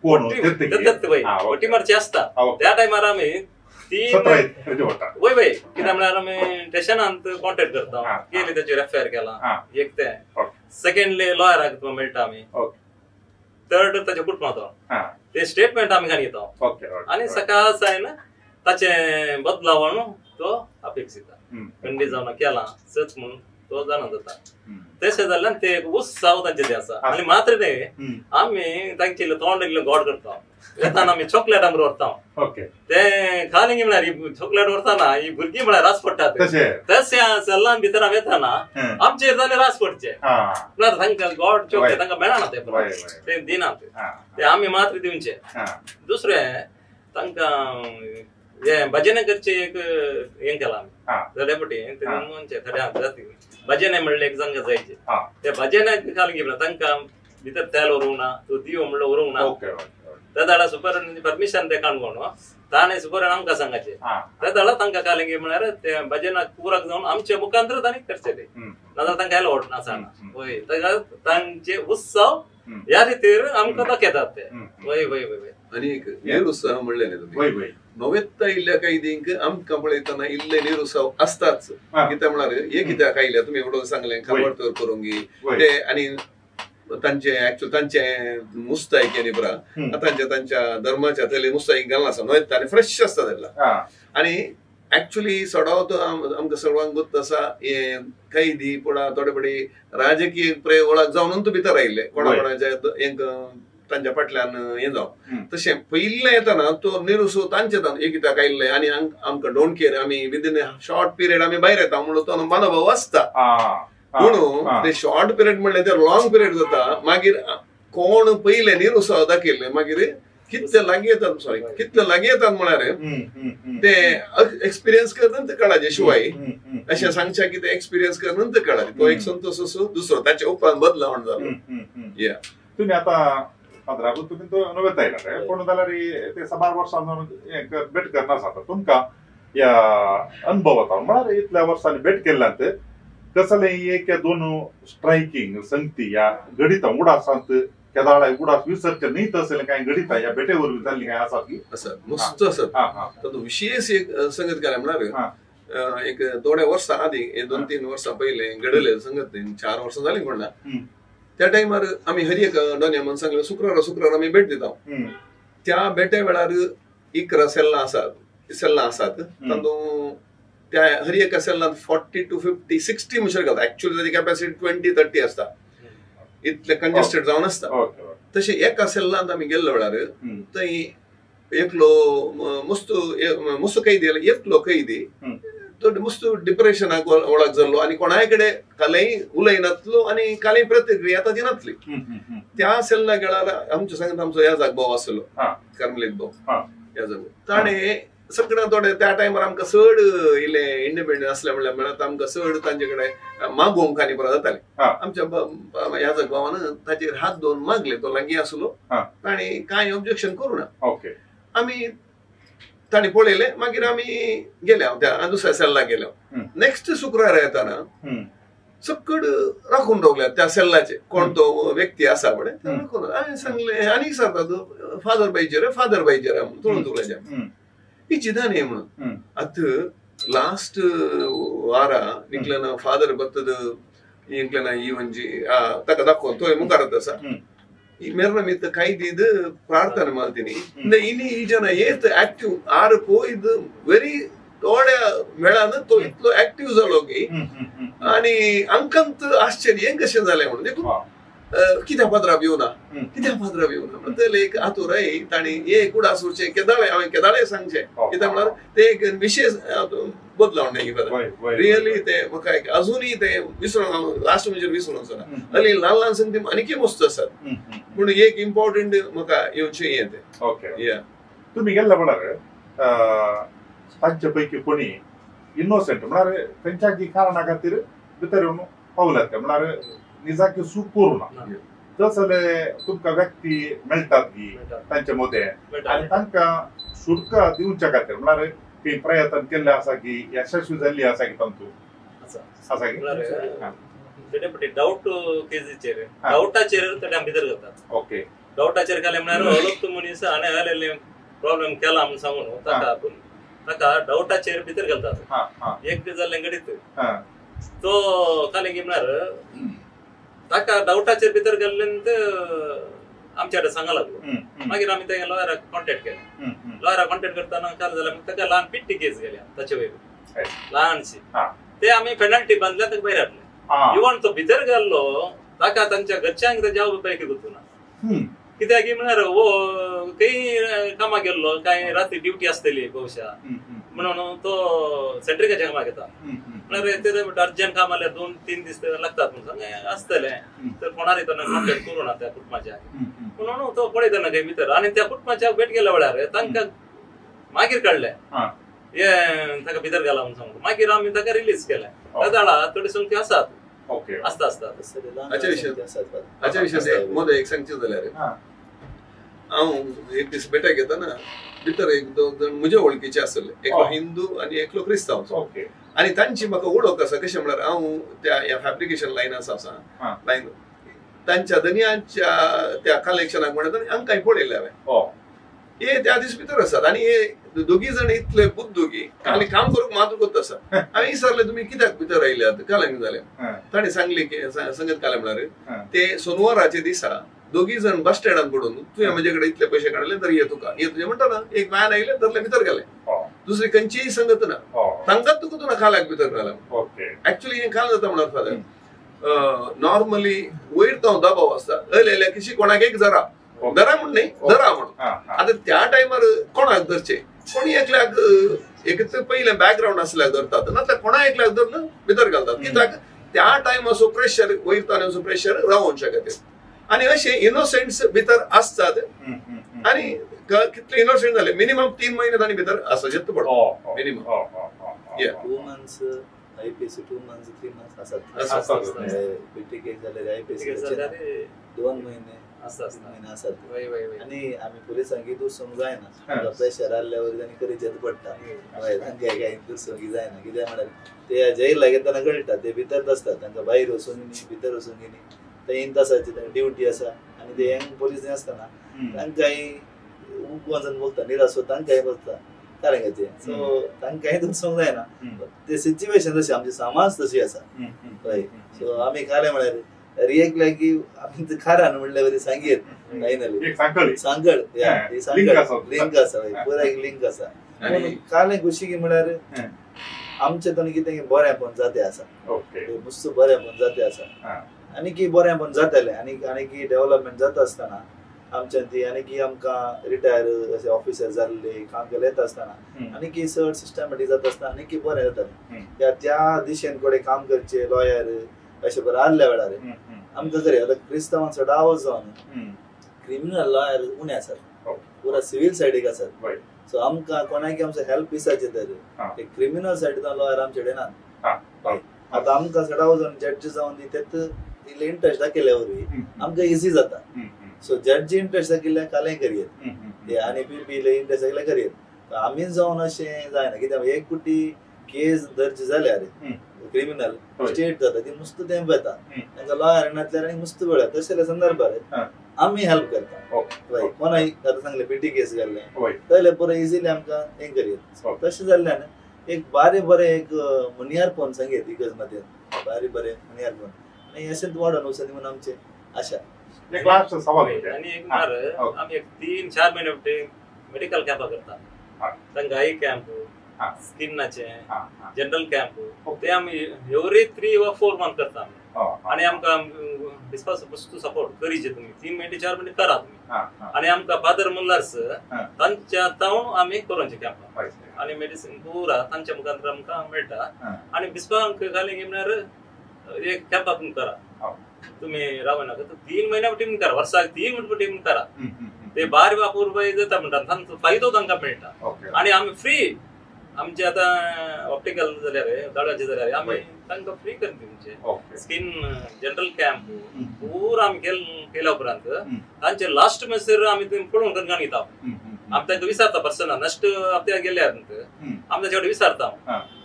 Speaker 2: फटी मारची आसता त्या टायमार आमी ती वय वय कित्याक म्हळ्यार आमी स्टेशनांत कॉन्टेक्ट करता केली ताचेर एफ I R केला एक ते सेकेंडली लॉयराक मेळटा आमी थर्ड ताच्या कुटुंबाचो ते स्टेटमेंट आमी घालून घेता आनी सकाळ सायन ताचे बदलावण तो अपेक्षित थंडी जावन केला सच म्हणून तो जाणा जाता तशें जाल्ल्यान ते एक उत्साह तांचे ते आसा आनी मात्र न्ही आमी तांचे तोंड इल्लें गोड करता येताना आमी चॉकलेट आमकां व्हरता ते खाली म्हळ्यार ही चॉकलेट व्हरतना ही भुरगीं म्हळ्यार रास पडटात तशें सल्लान भितर आमी येताना आमचेर जाल्यार रास पडचे म्हळ्यार तांकां गोड चॉकलेट तांकां मेळना ते दिनात ते आमी मात्र दिवचे. दुसरें तांकां हे भजन करचे एक हें केलां आमी थोडे पटी म्हणचे थोड्या जाती भजन म्हणलें एक जांकां जायचे ते भजनाक खाली म्हणल्यार तांकां भितर तेल व्हरूंक ना तो दिवो म्हणल्यार व्हरूंक ना त्या दाडा सुपर परमिशन ते काणकोण ताणें सुपर आमकां सांगाचें त्या दाडा तांकां कालेंगे म्हळ्यार ते भजनाक पुराक जावन आमच्या मुखांतर तांणी करचें ते नाजाल्यार तांकां एलावड नासना वय तांचे उत्सव ह्या रितीर आमकां दाखयतात ते वय वय वय.
Speaker 1: आनी एक निरुत्साह म्हणलें न्ही तुमी नवेत्ता इल्ल्या कैदींक आमकां पळयतना इल्ले निरुत्साह आसताच कित्याक म्हळ्यार हे कित्याक आयल्या तुमी एवढो सांगलें खबर करूंक ते आनी तांचे एक्चुअल तांचे मुस्तायकी आनी बरा तांच्या तांच्या धर्माच्या थंय मुस्तायकी घालना आसा न्हय आनी फ्रेश आसता तेन्ना आनी एक्चुअली सडाव तो आमकां सर्वांक गोत्त आसा हे कैदी पूण थोडे पडी राजकीय वळख जावन तूं भितर आयिल्ले कोणा कोणाच्या एक तांच्या फाटल्यान हें जावन तशें पयिल्लें येतना तो निरुसो तांचे एक कित्याक आयिल्ले आनी आमकां don't care आमी विदीन शॉर्ट पिरियड आमी भायर येता म्हणून तो मनोभाव आसता म्हणून ते शॉर्ट पिरियड म्हणलें ते लॉंग पिरियड जाता मागीर कोण पयले निरुत्साह दाखयले मागीर कितले लागीं येतात सॉरी कितले लागीं येतात म्हळ्यार ते एक्सपिरियन्स करता ते कळाचे शिवाय अशें सांगचें की ते एक्सपिरियन्स करता ते कळाचे तो एक संतोष असो दुसरो ताचे उपरांत बदलावण जालो. या
Speaker 3: तुमी आतां फादराकू तुमी तो नवेत आयला पूण जाल्यार ते साबार वर्सां भेट करना आसा तुमकां ह्या अनुभवांत म्हळ्यार इतल्या वर्सांनी भेट केल्ल्यान कसले एक दोन स्ट्रायकिंग संगती ह्या घडिता उडासांत केदाळा उडास विसरचे न्ही तसले कांय घडिता ह्या भेटे वरवीं जाल्ली कांय आसात की
Speaker 1: आसात मस्त आसात. तातूंत विशेष एक संगत काय म्हळ्यार एक थोड्या वर्सां आदीं 2-3 वर्सां पयलें घडले संगत 4 वर्सां जालीं कोण ना त्या टायमार आमी हर एक डोन्या म्हणून सांगलें शुक्रारा शुक्रारा आमी भेट दिता त्या भेटे वेळार 11 सेल्लां आसात सेल्लां आसात तातूंत त्या हर एका सेल्लांत 40 to 50 60 मनशां घालता एक्चुअली ताची कॅपॅसिटी 20-30 आसता इतले कंजेस्टेड जावन आसता. तशें एका सेल्लांत आमी गेल्ले वेळार थंय एकलो मस्त मस्त कैदी एकलो कैदी तो मस्त डिप्रेशनाक वळख जाल्लो आनी कोणाय कडेन कालय उलयनातलो आनी कालय प्रतिक्रिया ताची नासली. त्या सेल्ला गेल्यार आमच्या सांगता आमचो याजाक भाव आसलो कार्मलीत भाव याजाक ताणें सगळ्यां थोडे त्या टायमार आमकां चड इल्ले इंडिपेंडंट आसले म्हणल्यार म्हळ्यार आमकां चड तांचे कडेन मागोवंक आनी परत जातालें. आमच्या याजक भावान ताचेर हात धुवन मागले तो लागीं आसलो ताणें कांय ऑब्जेक्शन करूं ना. आमी ताणें पळयलें मागीर आमी गेले त्या दुसऱ्या सेल्लाक गेले. नेक्स्ट शुक्रार येताना सकड राखून रावल्या त्या सेल्लाचे कोण तो व्यक्ती आसा पळय राखून हांवें सांगलें आनी विचारता फादर बायचे रे फादर बायचे रे म्हणून तोडून तुगल्याच्या ही चिदा न्ही म्हणून आतां लास्ट वारा निकलेना फादर बत्तद इंकलेना ही म्हणजे ताका दाखोवन तोय मुखारत आसा ಈ ಮೆರ್ನ ಮಿತ್ತ ಕೈದಿದ್ದು ಪ್ರಾರ್ಥನೆ ಮಾಡ್ತೀನಿ. ಇನಿ ಈ ಜನ ಏತ್ ಆಕ್ಟಿವ್ ಆರು ಪೋಯ್ದು ವೆರಿ थोड्या वेळान तो इतलो ऍक्टिव्ह जालो की आणि अंकांत आश्चर्य कशें जालें म्हणून देखून कित्याक पात्राब येवना कित्याक पात्राब येवना म्हणटले एक आतुराय ताणी एक उडास उरचें केदाळे हांवें केदाळे सांगचें कित्याक म्हळ्यार ते एक विशेष बदलावण रियली ते म्हाका एक अजुनूय ते विसरून हांव लास्ट म्हणजे विसरून वचना. आनी ल्हान ल्हान संगती आनीकय मस्त आसात पूण एक इम्पॉर्टंट म्हाका येवचें हें तें.
Speaker 3: ओके, तुमी गेल्ले म्हळ्यार तांचे पैकी कोणी इनोसंट म्हळ्यार खंयच्या कारणा खातीर भितर येवन पावल्यात ते म्हळ्यार निजाकी चूक करूं ना तसले तुमकां व्यक्ती मेळटात की तांचे मदें आनी तांकां सुटका दिवच्या खातीर म्हळ्यार ती प्रयत्न केल्ले आसा की यशस्वी जाल्ली आसा की तांतूं आसा
Speaker 2: की डावट केजीचेर डावटाचेर ते भितर करतात.
Speaker 3: ओके,
Speaker 2: डावटाचेर घाले म्हळ्यार अलग मनीस आनी घालेले प्रॉब्लेम केला म्हणून सांगून ताका आपूण ताका डावटाचेर भितर घालतात. एक दीस जाल्लें घडीत तो कालें की म्हळ्यार ताका डावटाचेर भितर घाल्ल्यान आमच्या कडेन सांगा लागलो. मागीर आमी तेगे लॉयराक कॉन्टेक्ट केलें. लॉयराक कॉन्टेक्ट करतना काल जाल्यार ताका ल्हान पिट्टी केस गेल्या ताचे वयर ल्हानशी ते आमी पेनल्टी बांदल्या ताका भायर हाडले. इवन तो भितर घाल्लो ताका तांच्या घरच्यांक ताच्या आवय बापायक गुतूना कित्याक म्हळ्यार हो खंय कामाक गेल्लो काय रात्री ड्युटी आसतली बहुशा म्हणून तो सेंट्रिकाच्या कामाक येता म्हळ्यार ते अर्जंट काम आल्यार 2-3 दीस लागतात म्हणून सांग आसतलें तर फोनार येतना कॉन्टेक्ट करूं ना त्या कुटुंबाच्या म्हणून तो पळयतना खंय भितर आनी त्या कुटुंबाच्या भेट गेल्या वेळार तांकां मागीर काडलें हे ताका भितर घाला म्हणून सांगून मागीर आमी ताका रिलीज केलें. त्या थोडी संगती आसात आसता आसता.
Speaker 1: हाच्या विशयान मदें एक सांगचें जाल्यार हांव एक दीस बेटाक येतना भितर एक दोग जाण म्हजे वळखीचे आसले, एकलो हिंदू आनी एकलो क्रिस्तांव. आनी तांची म्हाका वळख आसा कशें म्हळ्यार हांव त्या ह्या फॅब्रिकेशन लायन आसा लायन तांच्या धनयांच्या त्या कलेक्शनाक म्हणटा आमकां पळयलें हांवें. हे त्या दीस भितर आसात आनी हे दोगी जाण इतले बुद्दू की आनी काम करूंक मात्र कोत्त आसा. हांवें विचारलें तुमी कित्याक भितर आयल्यात कालें जालें ताणें सांगलें की संगत कालें म्हळ्यार ते सोनवाराचे दिसा दोगी जाण बस स्टँडान पडून तुवें म्हजे कडेन इतले पयशे काडले तर हे तुका हे तुजें म्हणटा ना एक व्हॅन आयलें धरलें भितर गेलें दुसरी खंयचीय संगत ना तांकां तुका तुका खालाक भितर घाला. एक्चुअली हें खाल जाता म्हळ्यार फादर नॉर्मली वयर तो दबाव आसता अयले कशी कोणाक एक जरा धरा म्हण न्ही धरा म्हणून आतां त्या टायमार कोणाक धरचें कोणी एकल्याक एक पयलें बॅकग्रावंड आसल्यार धरतात नाजाल्यार कोणा एकल्याक धरून भितर घालतात कित्याक त्या टायम असो प्रेशर वयरतान असो प्रेशर रावोंक शकता आनी अशे इनोसंट्स भितर आसतात आनी कितले इनोसंट जाले मिनिमम 3 महिने तांणी भितर आसचेच पडटा minimum.
Speaker 4: 2 months IPC 2 months 3 months आसात पीटी केस जाल्यार आयपीसी 2 महिने आसात. आनी आमी पुलिसांक दुसरूंक जायना प्रेशर आसल्यावर तांणी करीचेच पडटा तांकां काय दुसरूंक जायना कित्याक म्हळ्यार ते जेलाक येतना कळटा ते भितर आसतात तांकां भायर वचूंक न्ही भितर वचूंक न्ही ते इन तासाची तांकां ड्युटी आसा आनी ते यंग पोलीस आसतना तांकांय वचून बघता निराश तांकांय बसता कारण सो तांकांय दुसरूंक जायना ते सिच्युएशन तशी आमची समाज तशी आसा. हय, सो आमी खालें म्हळ्यार रिएक्ट की आमी खारान म्हणल्यार बरी सांगयत फायनली सांकळ लिंक आसा पुराय एक लिंक आसा. कालें खुशी की म्हळ्यार आमचे तो कितें बरेंपण जाते आसा मस्त बरेंपण जाते आसा आनी की बरेंपण जातलें आनी आनी की डेव्हलपमेंट जाता आसतना आमच्यान ती आनी की आमकां रिटायर अशे ऑफिसर जाल्ले काम केले येता आसतना आनी की चड सिस्टमॅटीक जाता आसतना आनी की बरें जातालें त्या दिशेन कडेन काम करचें लॉयर अशें बरें आसल्या वेळार आमकां करी आतां क्रिस्तांवान सदांच जावन क्रिमिनल लॉयर उणें आसात पुरा सिवील सायडीक आसात. सो आमकां कोणाक आमचो हेल्प दिसाचें तर ते क्रिमिनल सायडीन लॉयर आमचे कडेन ना. आतां आमकां सदांच जावन जड्ज जावन दी तेत इल्लें इंट्रस्ट दाखयल्या वरवीं आमकां इजी जाता. सो जड्ज इंट्रस्ट दाखयल्यार कालें करयेत आनी पी पी इल्लें इंट्रस्ट दाखयल्यार करयेत आमीच जावन अशें जायना कित्याक एक कुटी केस दर्ज जाल्यार क्रिमिनल स्टेट जाता ती मस्त तेंप येता तांकां लॉयर नासल्यार आनी मस्त वेळ तशें संदर्भार आमी हेल्प करता. कोणाय आतां सांगलें पीटी केस घाल्लें जाल्यार पुरो इजिली आमकां हें करयेत तशें जाल्ल्यान एक बारे बरें एक मुनियारपण सांगयत इगर्ज मदें बारे बरें मुनियारपण आनी अशेंच वाडोवन वचत म्हणून आमचें आशा.
Speaker 3: एक लास्ट सवाल
Speaker 2: आनी एक म्हळ्यार आमी एक 3-4 महिने मेडिकल कॅम्पा करता. तांकां I camp, स्किनाचे general camp, ते आमी एवरी 3 वा 4 मंथ करता आमी. आनी आमकां बिस्पाचो वस्तू सपोर्ट करीचे तुमी 3 महिने 4 महिने करा तुमी. आनी आमकां फादर मुल्लार्स तांच्या तावन आमी करोवचे कॅम्प आनी मेडिसिन पुरा तांच्या मुखार आमकां मेळटा. आनी बिस्पांक घाली म्हळ्यार एक कॅम्पा तुमी करा, तुमी रावनाका 3 महिन्या टीम करा, वर्साक 3 महिने टीम करा. ते बार वापर रुपये जाता म्हणटा तांचो फायदो तांकां मेळटा. आनी आमी फ्री आमचे आतां ऑप्टिकल जाल्यार दोळ्याचे जाल्यार आमी तांकां फ्री करता तुमचे स्किन जनरल कॅम्प पुरा आमी केल्या उपरांत तांचे लास्ट म्हणसर आमी पळोवन करून घेता. आमी तांकां विचारता पर्सनल नश्ट हप्त्याक गेल्या आमी ताचे कडेन विचारता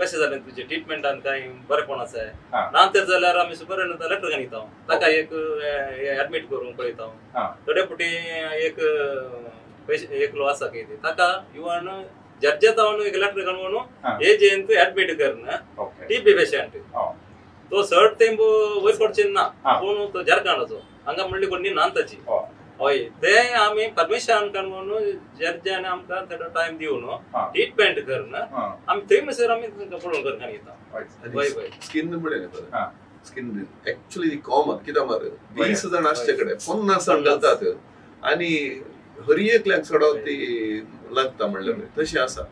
Speaker 2: कशें जालें तुजें ट्रिटमेंटान कांय बरेपण आसा ना तर जाल्यार आमी सुपरिटेंडंट लेटर घेता, ताका एक एडमीट करूंक पळयता. थोडे फावटी एक एकलो आसा कितें ताका इवन जर्जे तावन एक लेटर घालून हे जयंत एडमीट करना टीबी पेशंट तो सड तेंप वयर पडचे ना पूण तो झारखंडाचो हांगा म्हणली कोणी ना ताची हय ते आमी परमिशन काडून जर्जान आमकां थोडो टायम दिवन ट्रिटमेंट करना आमी थंय म्हणसर आमी पळोवन करना घेता. हय हय
Speaker 1: स्किन म्हणलें स्किन एक्चुअली कॉमन कित्याक मरे 20 जाण आसचे कडेन 50 जाण घालतात आनी हर एकल्याक चडावत ती लागता म्हणल्यार तशें आसा.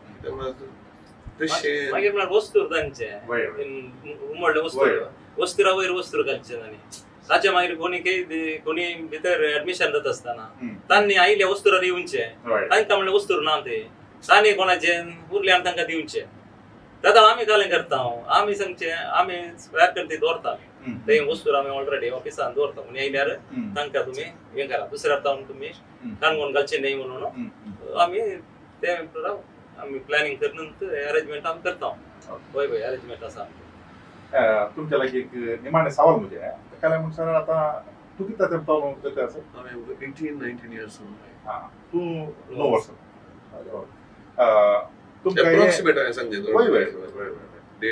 Speaker 1: तशें
Speaker 2: मागीर म्हळ्यार वस्तूर तांचे उमळ्ळे वस्तूर वस्तुरा वयर वस्तूर घालचे आनी ताचे मागीर कोणी कोणी भितर एडमिशन जाता आसतना तांणी आयिल्ले वस्तूरार येवचे तांकां म्हणलें वस्तूर ना ते तांणी कोणाचे उरले आनी तांकां दिवचे. दादा आमी कालें करता आमी सांगचे आमी स्क्वॅर करते दवरता ते वस्तूर आमी ऑलरेडी ऑफिसान दवरता कोणी आयल्यार तांकां तुमी हें करा दुसऱ्या तावन तुमी काणकोण घालचे न्हय म्हणून आमी ते आमी प्लॅनिंग करून अरेंजमेंट आमी करता. हय हय अरेंजमेंट आसा.
Speaker 3: तुमच्या लागीं एक निमाणें सवाल म्हणजे काय म्हणसर आतां तूं कितें तेंपाव जाता आसा?
Speaker 1: 18-19 इयर्स.
Speaker 3: तूं 9 वर्सां.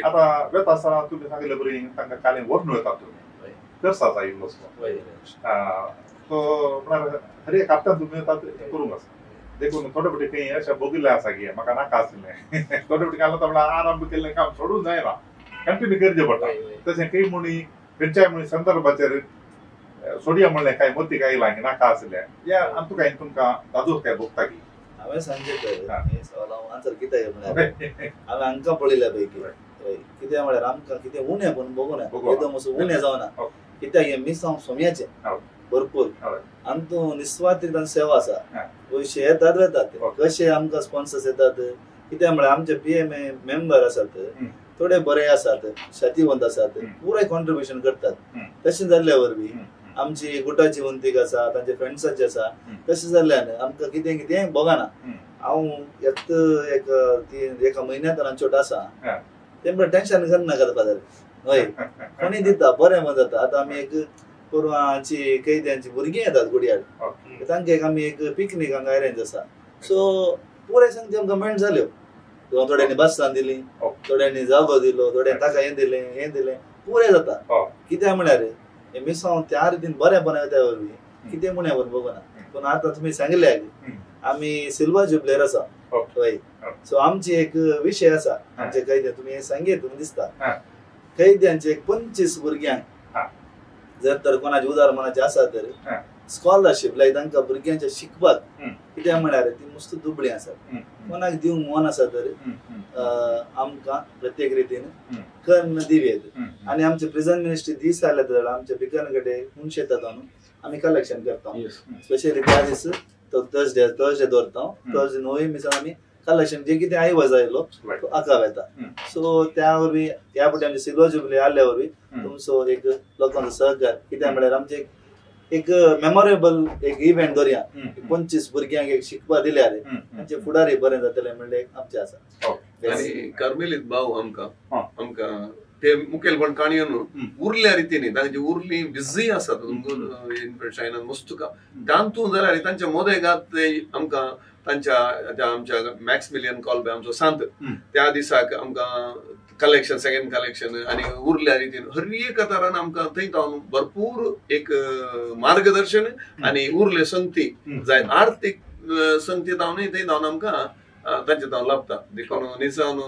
Speaker 3: आतां वेता आसतना तुमी सांगिल्ले बरी तांकां कालें व्हरून वतात तुमी करसा इल्लो तो म्हळ्यार हर एक हप्त्यान तुमी वतात करूंक आसा देखून थोडे फावटी खंय अशें भोगिल्लें आसा की म्हाका नाका आशिल्लें थोडे फावटी घालून म्हळ्यार आरंभ केल्लें काम सोडूंक जायना कंटिन्यू करचें पडटा. तशें खंय म्हणी खंयच्याय म्हणी संदर्भाचेर सोडया म्हणलें कांय मतीक आयलां की नाका आशिल्लें या आनी तुका तुमकां दादूस काय भोगता की
Speaker 4: हांवें सांगचें तर सवाल हांव आन्सर कित्याक म्हळ्यार हांवें हांकां पळयल्या पैकी कितें म्हळ्यार आमकां कितें उणें पूण बगोना एकदम असो उणें जावना कित्याक हें मिसांव सोम्याचें भरपूर आनी तूं निस्वार्थी तांची सेवा आसा पयशे येतात वेतात कशे आमकां स्पॉन्सर्स येतात कित्याक म्हळ्यार आमचे PMA member आसात थोडे बरे आसात शातीवंत आसात पुराय कॉन्ट्रिब्युशन करतात. तशें जाल्ल्या वरवीं आमची गुटाची वंतीक आसा तांचे फ्रेंड्साची आसा तशें जाल्ल्यान आमकां कितें कितें भोगना. हांव येत एक एका म्हयन्यांत रानचोट आसा तें म्हळ्यार टेंशन करनाका फादर हय कोणी दिता बरें म्हण जाता. आतां आमी एक पोरवांची कैद्यांची भुरगीं येतात गुडयार तांकां एक आमी एक पिकनीक हांगा अरेंज आसा सो पुराय सांगती आमकां मेंट जाल्यो थोड्यांनी बसान दिली थोड्यांनी जागो दिलो थोड्यांनी ताका हें दिलें हें दिलें पुराय जाता. कित्याक म्हळ्यार हें मिसांव त्या रितीन बरें त्या वरवीं कितें म्हण बगोना. पूण आतां तुमी सांगिल्ले आमी सिल्वर जुबलेर आसा हय सो आमची एक विशय आसा आमचे कैद्या तुमी हें सांगीत तुमी दिसता कैद्यांचे एक 25 भुरग्यांक जर तर कोणाचे उदार मनाचे आसा तर स्कॉलरशीप लायक तांकां भुरग्यांच्या शिकपाक कित्याक म्हळ्यार ती मस्त दुबळी आसात कोणाक दिवंक मन आसा तर आमकां प्रत्येक रितीन कर्ण दिवयेत. आनी आमचे प्रिजन मिनिस्ट्री दीस आयले जाल्यार आमच्या भिकन कडेन हुनशे येतात न्हू आमी कलेक्शन करता स्पेशली त्या दीस तो थर्सडे दवरता थर्सडे णवय मिसां आमी कलेक्शन जे कितें आयवज आयलो तो आका वेता. सो त्या वरवीं ह्या फावटी आमचे सिल्वर जुबली आयल्या वरवीं तुमचो एक लोकांचो सहकार कित्याक म्हळ्यार आमचे एक मेमोरेबल एक इव्हेंट दवरया 25 भुरग्यांक एक शिकपा दिल्यार तांचे फुडारी बरें जातलें म्हणलें आमचें आसा.
Speaker 1: आनी कार्मेलीत भाव आमकां आमकां ते मुखेलपण काणयो न्हू उरल्या रितीनी तांची उरली बिझी आसात शायनान मस्त तातूंत जाल्यार तांच्या मोदेगात ते आमकां तांच्या आमच्या मॅक्स मिलियन कॉल्बे आमचो सांत त्या दिसाक आमकां कलेक्शन सेकंड कलेक्शन आनी उरल्या रितीन हर एक तरान आमकां थंय जावन भरपूर एक मार्गदर्शन आनी उरले संगती जाय आर्थीक संगती जावन थंय जावन आमकां तांचे जावन लाभता. देखून निजावन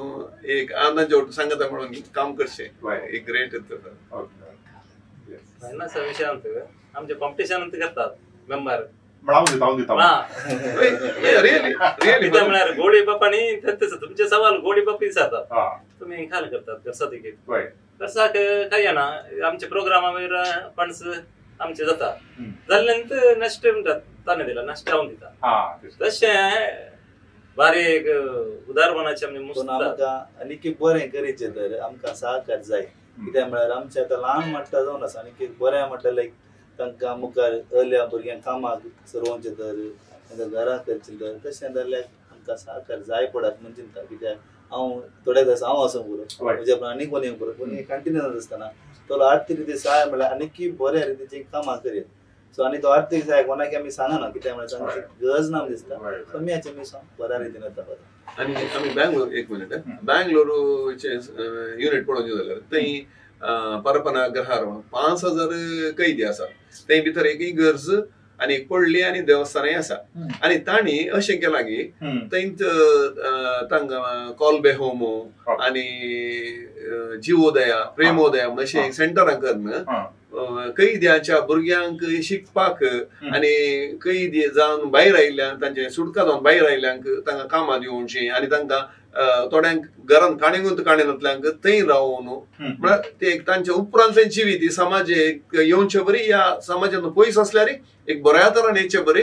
Speaker 1: एक तांचे सांगता म्हणून काम करचें एक ग्रेट.
Speaker 2: विशयांत आमचे कॉम्पिटिशन करतात मेंबर म्हळ्यार गोडी बापांनी तुमचे सवाल गोडी बाप विचारतात तुमी खाल करतात घरसा घरसाक काय ना आमचे प्रोग्रामा मागीर फंड्स आमचे जाता जाल्ल्यान नश्ट म्हणटात ताणें दिला नश्ट हांव दिता. तशें बारीक उदारपणाचे
Speaker 4: आमकां आनीक बरें करीचें तर आमकां सहकार जाय. कित्याक म्हळ्यार आमचें आतां ल्हान म्हटल्यार जावन आसा आनी बरें म्हटल्यार लायक तांकां मुखार अर्ल्या भुरग्यांक कामाक सरोवचें तर तांकां घरां करचें तर तशें जाल्यार आमकां सहकार जाय पडत म्हूण चिंता. कित्याक हांव थोडे दीस हांव आसूंक पुरो म्हज्या आनी कोणी पुरो कोणी कंटिन्यू आसतना तो आर्थीक रिती सहाय म्हळ्यार आनीक बऱ्या रितीची कामां करीत. सो आनी तो आर्थीक सहाय कोणाक आमी सांगना कित्याक म्हळ्यार सांगची गरज ना दिसता. सो आमी हाचें मिसांव बऱ्या रितीन वता.
Speaker 1: आनी आमी बँगलोर एक मिनिट बँगलोरचें युनिट पळोवचें जाल्यार थंय परपना अग्रहार 5000 कैदी आसा. थंय भितर एक इगर्ज आनी एक पडली आनी देवस्थानय आसा आनी तांणी अशें केलां की थंय तांकां कॉलबे होमो आनी जिवोदया प्रेमोदया म्हण अशें सेंटरां करून कैद्यांच्या भुरग्यांक शिकपाक आनी कैदी जावन भायर आयिल्ल्यान तांचे सुटका जावन भायर आयिल्ल्यांक तांकां कामां दिवची आनी तांकां थोड्यांक घरान काणेगूंत काणेनातल्यांक थंय रावून म्हळ्यार ते तांच्या उपरांतलें जिवीत समाजेक येवचे बरी ह्या समाजान पयस आसल्यार एक बऱ्या तरान येवचे बरी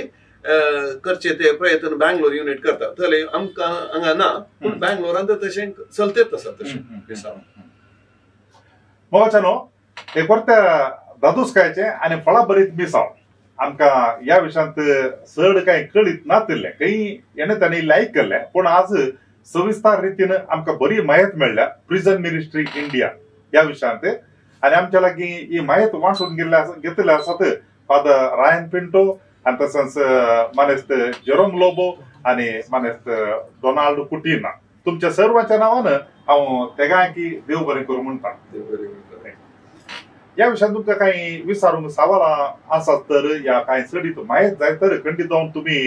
Speaker 1: करचे ते प्रयत्न बँगलोर युनिट करता. थंय आमकां हांगा ना पूण बँगलोरान तशें चलतेच आसा तशें दिसा.
Speaker 3: मोगाच्यानो एक परत्या दादूसकायचें आनी फळाभरीत मिसांव आमकां ह्या विशयांत चड कांय कळीत नातिल्लें खंय हेणें तांणी लायक केल्लें पूण आज सविस्तर रितीन आमकां बरी म्हायत मेळ्ळ्या प्रिजन मिनिस्ट्री इंडिया ह्या विशयांत. आनी आमच्या लागीं ही म्हायत वांटून घेतिल्ले आसात फादर रायन पिंटो आनी तशेंच मानेस्त जेरोम लोबो आनी मानेस्त डोनाल्ड कुटिना. तुमच्या सर्वांच्या नांवान हांव तेगांकी देव बरें करूं म्हणटा. ह्या विशयान तुमकां कांय विचारूंक सवालां आसात तर ह्या कांय चडीत म्हायत जाय तर खंडीत जावन तुमी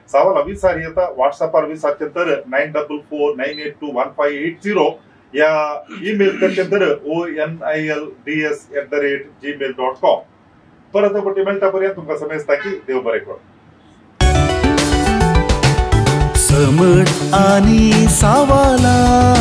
Speaker 3: सवालां विचार येता व्हॉट्सॅपार विचारचें तर 9449821580 या ईमेल करचें तर onilds@gmail.com. परत पटी मेळटा पर्यंत तुमकां समजता की देव बरें करूं.
Speaker 5: समट आनी सवालां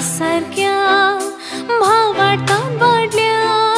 Speaker 6: सारक्या भावार्तान वाडल्या.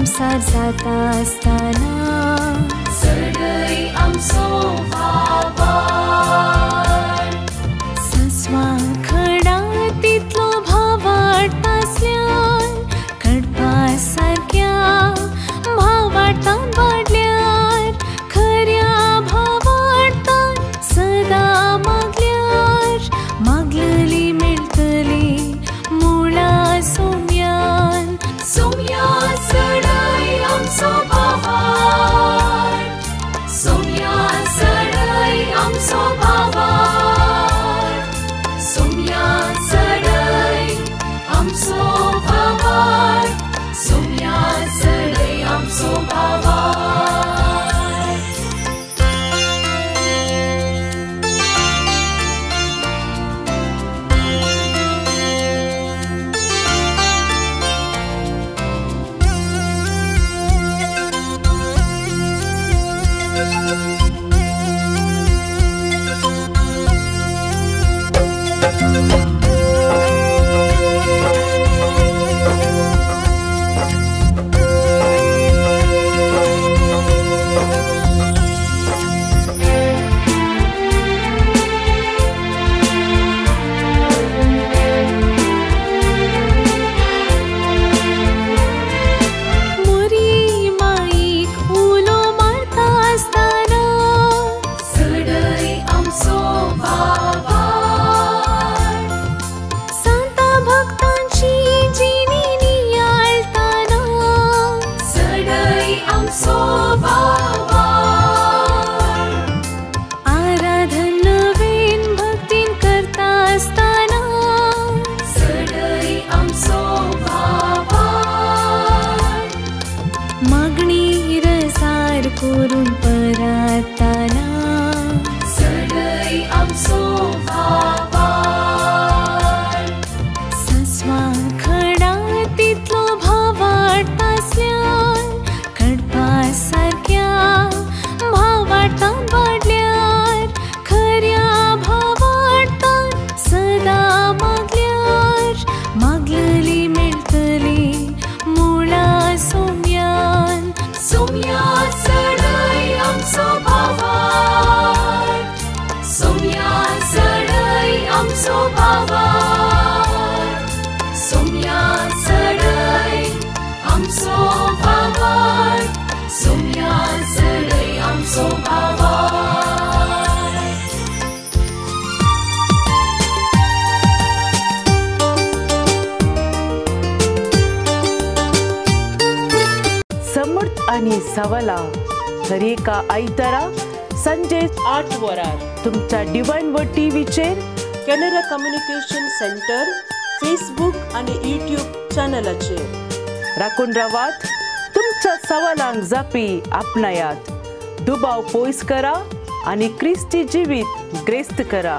Speaker 6: कुमसार जाता आसतना
Speaker 7: चडय आमचो भावार्थ
Speaker 6: सस्वा खडा तितलो भावार्थ आसल्यार कडपा सारक्या भावार्थान वाडल्यार खऱ्या भावार्थान सदां मागल्यार मागलली मेळटली मुळा सोम्यान
Speaker 7: सोम्या चडय आमचो भावार्थ सोम्या चडय आमचो भावार्थ सोम्या चडय आमचो भावार्थ सोम्या चडय आमचो भावार्थ.
Speaker 6: मोरी माईक उलो मारता आसतना
Speaker 7: चडय आमचो भावार्थ
Speaker 6: सांता भक्तांची जिणी नियाळताना
Speaker 7: चडय आमचो भावार्थ
Speaker 6: आराधन नवीन भक्तीन करता आसतना
Speaker 7: चडय आमचो भावार्थ
Speaker 6: मागणी रसार करून परताना
Speaker 7: चडय आमचो भावार्थ
Speaker 6: सस्वा खडा तितलो भावार्थ आसल्यार कडपा सारक्या भावार्थान वाडल्यार खऱ्या भावार्थान सदां मागल्यार मागलली मेळटली मुळा सोम्यान
Speaker 7: सोम्या चडय आमचो भावार्थ सोम्या चडय आमचो भावार्थ सोम्या चडय आमचो भावार्थ सोम्या चडय आमचो भावार्थ.
Speaker 8: समर्थ आणि सवला दरेका आयतारा संजे
Speaker 9: 8 वरार
Speaker 8: तुमच्या डिवायन व टीव्हीचेर
Speaker 9: कॅनरा कम्युनिकेशन सेंटर फेसबुक आणि यूट्यूब चॅनलाचेर
Speaker 8: राखून रावात. तुमच्या सवालांक जापी आपणायात, दुबाव पयस करा आणि क्रिस्ती जिवीत ग्रेस्त करा.